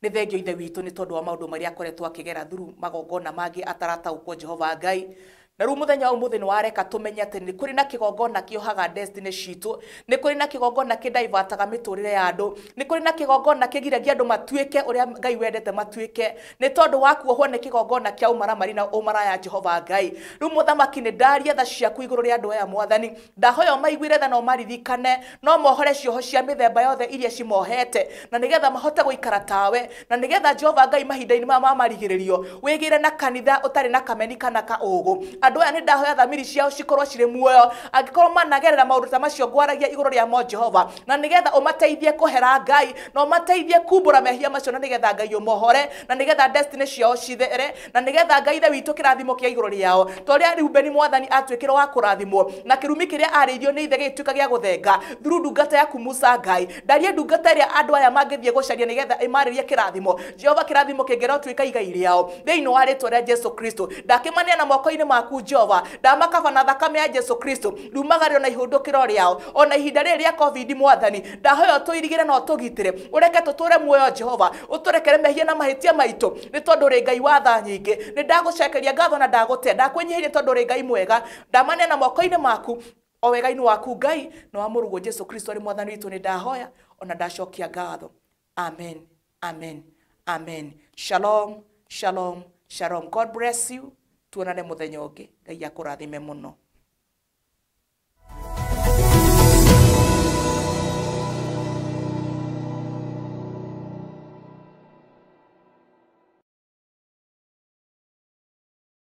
Nĩ thengio ithe witũ nĩ tondũ wa maũndũ marĩa akoretwo akĩgera through magongona mangĩ atarataũkwo Jehova Ngai. Na rĩu mũthenya wa ũmũthĩ nĩ wareka tũmenye atĩ nĩ kũrĩ na kĩgongona kĩohaga destiny citũ, nĩ kũrĩ na kĩgongona kĩdaivataga mĩtũrĩre ya andũ, nĩ kũrĩ na kĩgongona kĩgiragia andũ matuĩke ũrĩa Ngai wendete matuĩke, nĩ tondũ wa kuohwo nĩ kĩgongona kĩa ũmaramari na ũmaraya Jehova Ngai. Rĩu mũthamaki nĩ ndaria tha ciaku igũrũ rĩa andũ aya mwathani, ndahoya ũmaiguĩre tha na ũmaririkane, no mohore cioho cia mĩthemba yothe iria cimohete, na nĩgetha mahote gũikara tawe, na nĩgetha Jehova Ngai mahinda-inĩ maya ma marigĩrĩrio wĩgĩre na kanitha ũtarĩ na kameni kana ka ũgũ. Andũ aya nĩ ndahoya thamiri ciao cikorwo cirĩ muoyo, angĩkorwo managerera maũndũ ta macio ngwaragia igũrũ rĩamo Jehova, na nĩgetha ũmateithie kũhera Ngai na ũmateithie kumbũra mehia macio, na nĩgetha Ngai ũmohore, na nĩgetha destiny ciao cithere, na nĩgetha Ngai ithe witũ kĩrathimo kĩa igũrũ rĩao ta ũrĩa Rubeni mwathani atuĩkĩrwo wa kũrathimwo na kĩrumi kĩrĩa arĩirio nĩ ithe gĩgĩtuĩka gĩa gũthenga through ndungata yaku Musa. Ngai ndarie ndungata ĩrĩa andũ aya mangĩthiĩ gũcaria nĩgetha ĩmarĩrie kĩrathimo. Jehova kĩrathimo kĩngĩrotuĩka igai rĩao thĩinĩ wa rĩtwa rĩa Jesu Kristo. Ndakĩmaneana moko-inĩ maku Jehova, ndamakaba na thakame ya Jesu Kristo riumagario na ihũndũkĩro rĩao ona ihinda rĩrĩ rĩa COVID mwathani ndahoya ũtũirigĩre na ũtũgitĩre, ũreke tũtũre muoyo Jehova, ũtũrekere mehia na mahĩtia maitũ nĩ tondũ ũrĩ Ngai wa tha nyingĩ. Nĩ ndagũcokeria ngatho na ndagũtĩa, ndakwĩnyihĩria tondũ ũrĩ Ngai mwega. Ndamaneana moko-inĩ maku o wega-inĩ waku Ngai na wa mũrũguo Jesu Kristo arĩ mwathani witũ nĩ ndahoya ona ndacokia ngatho. Amen, amen, amen. Shalom, shalom, shalom. God bless you. Tuonane mũthenya ũngĩ. Ngai akũrathime mũno.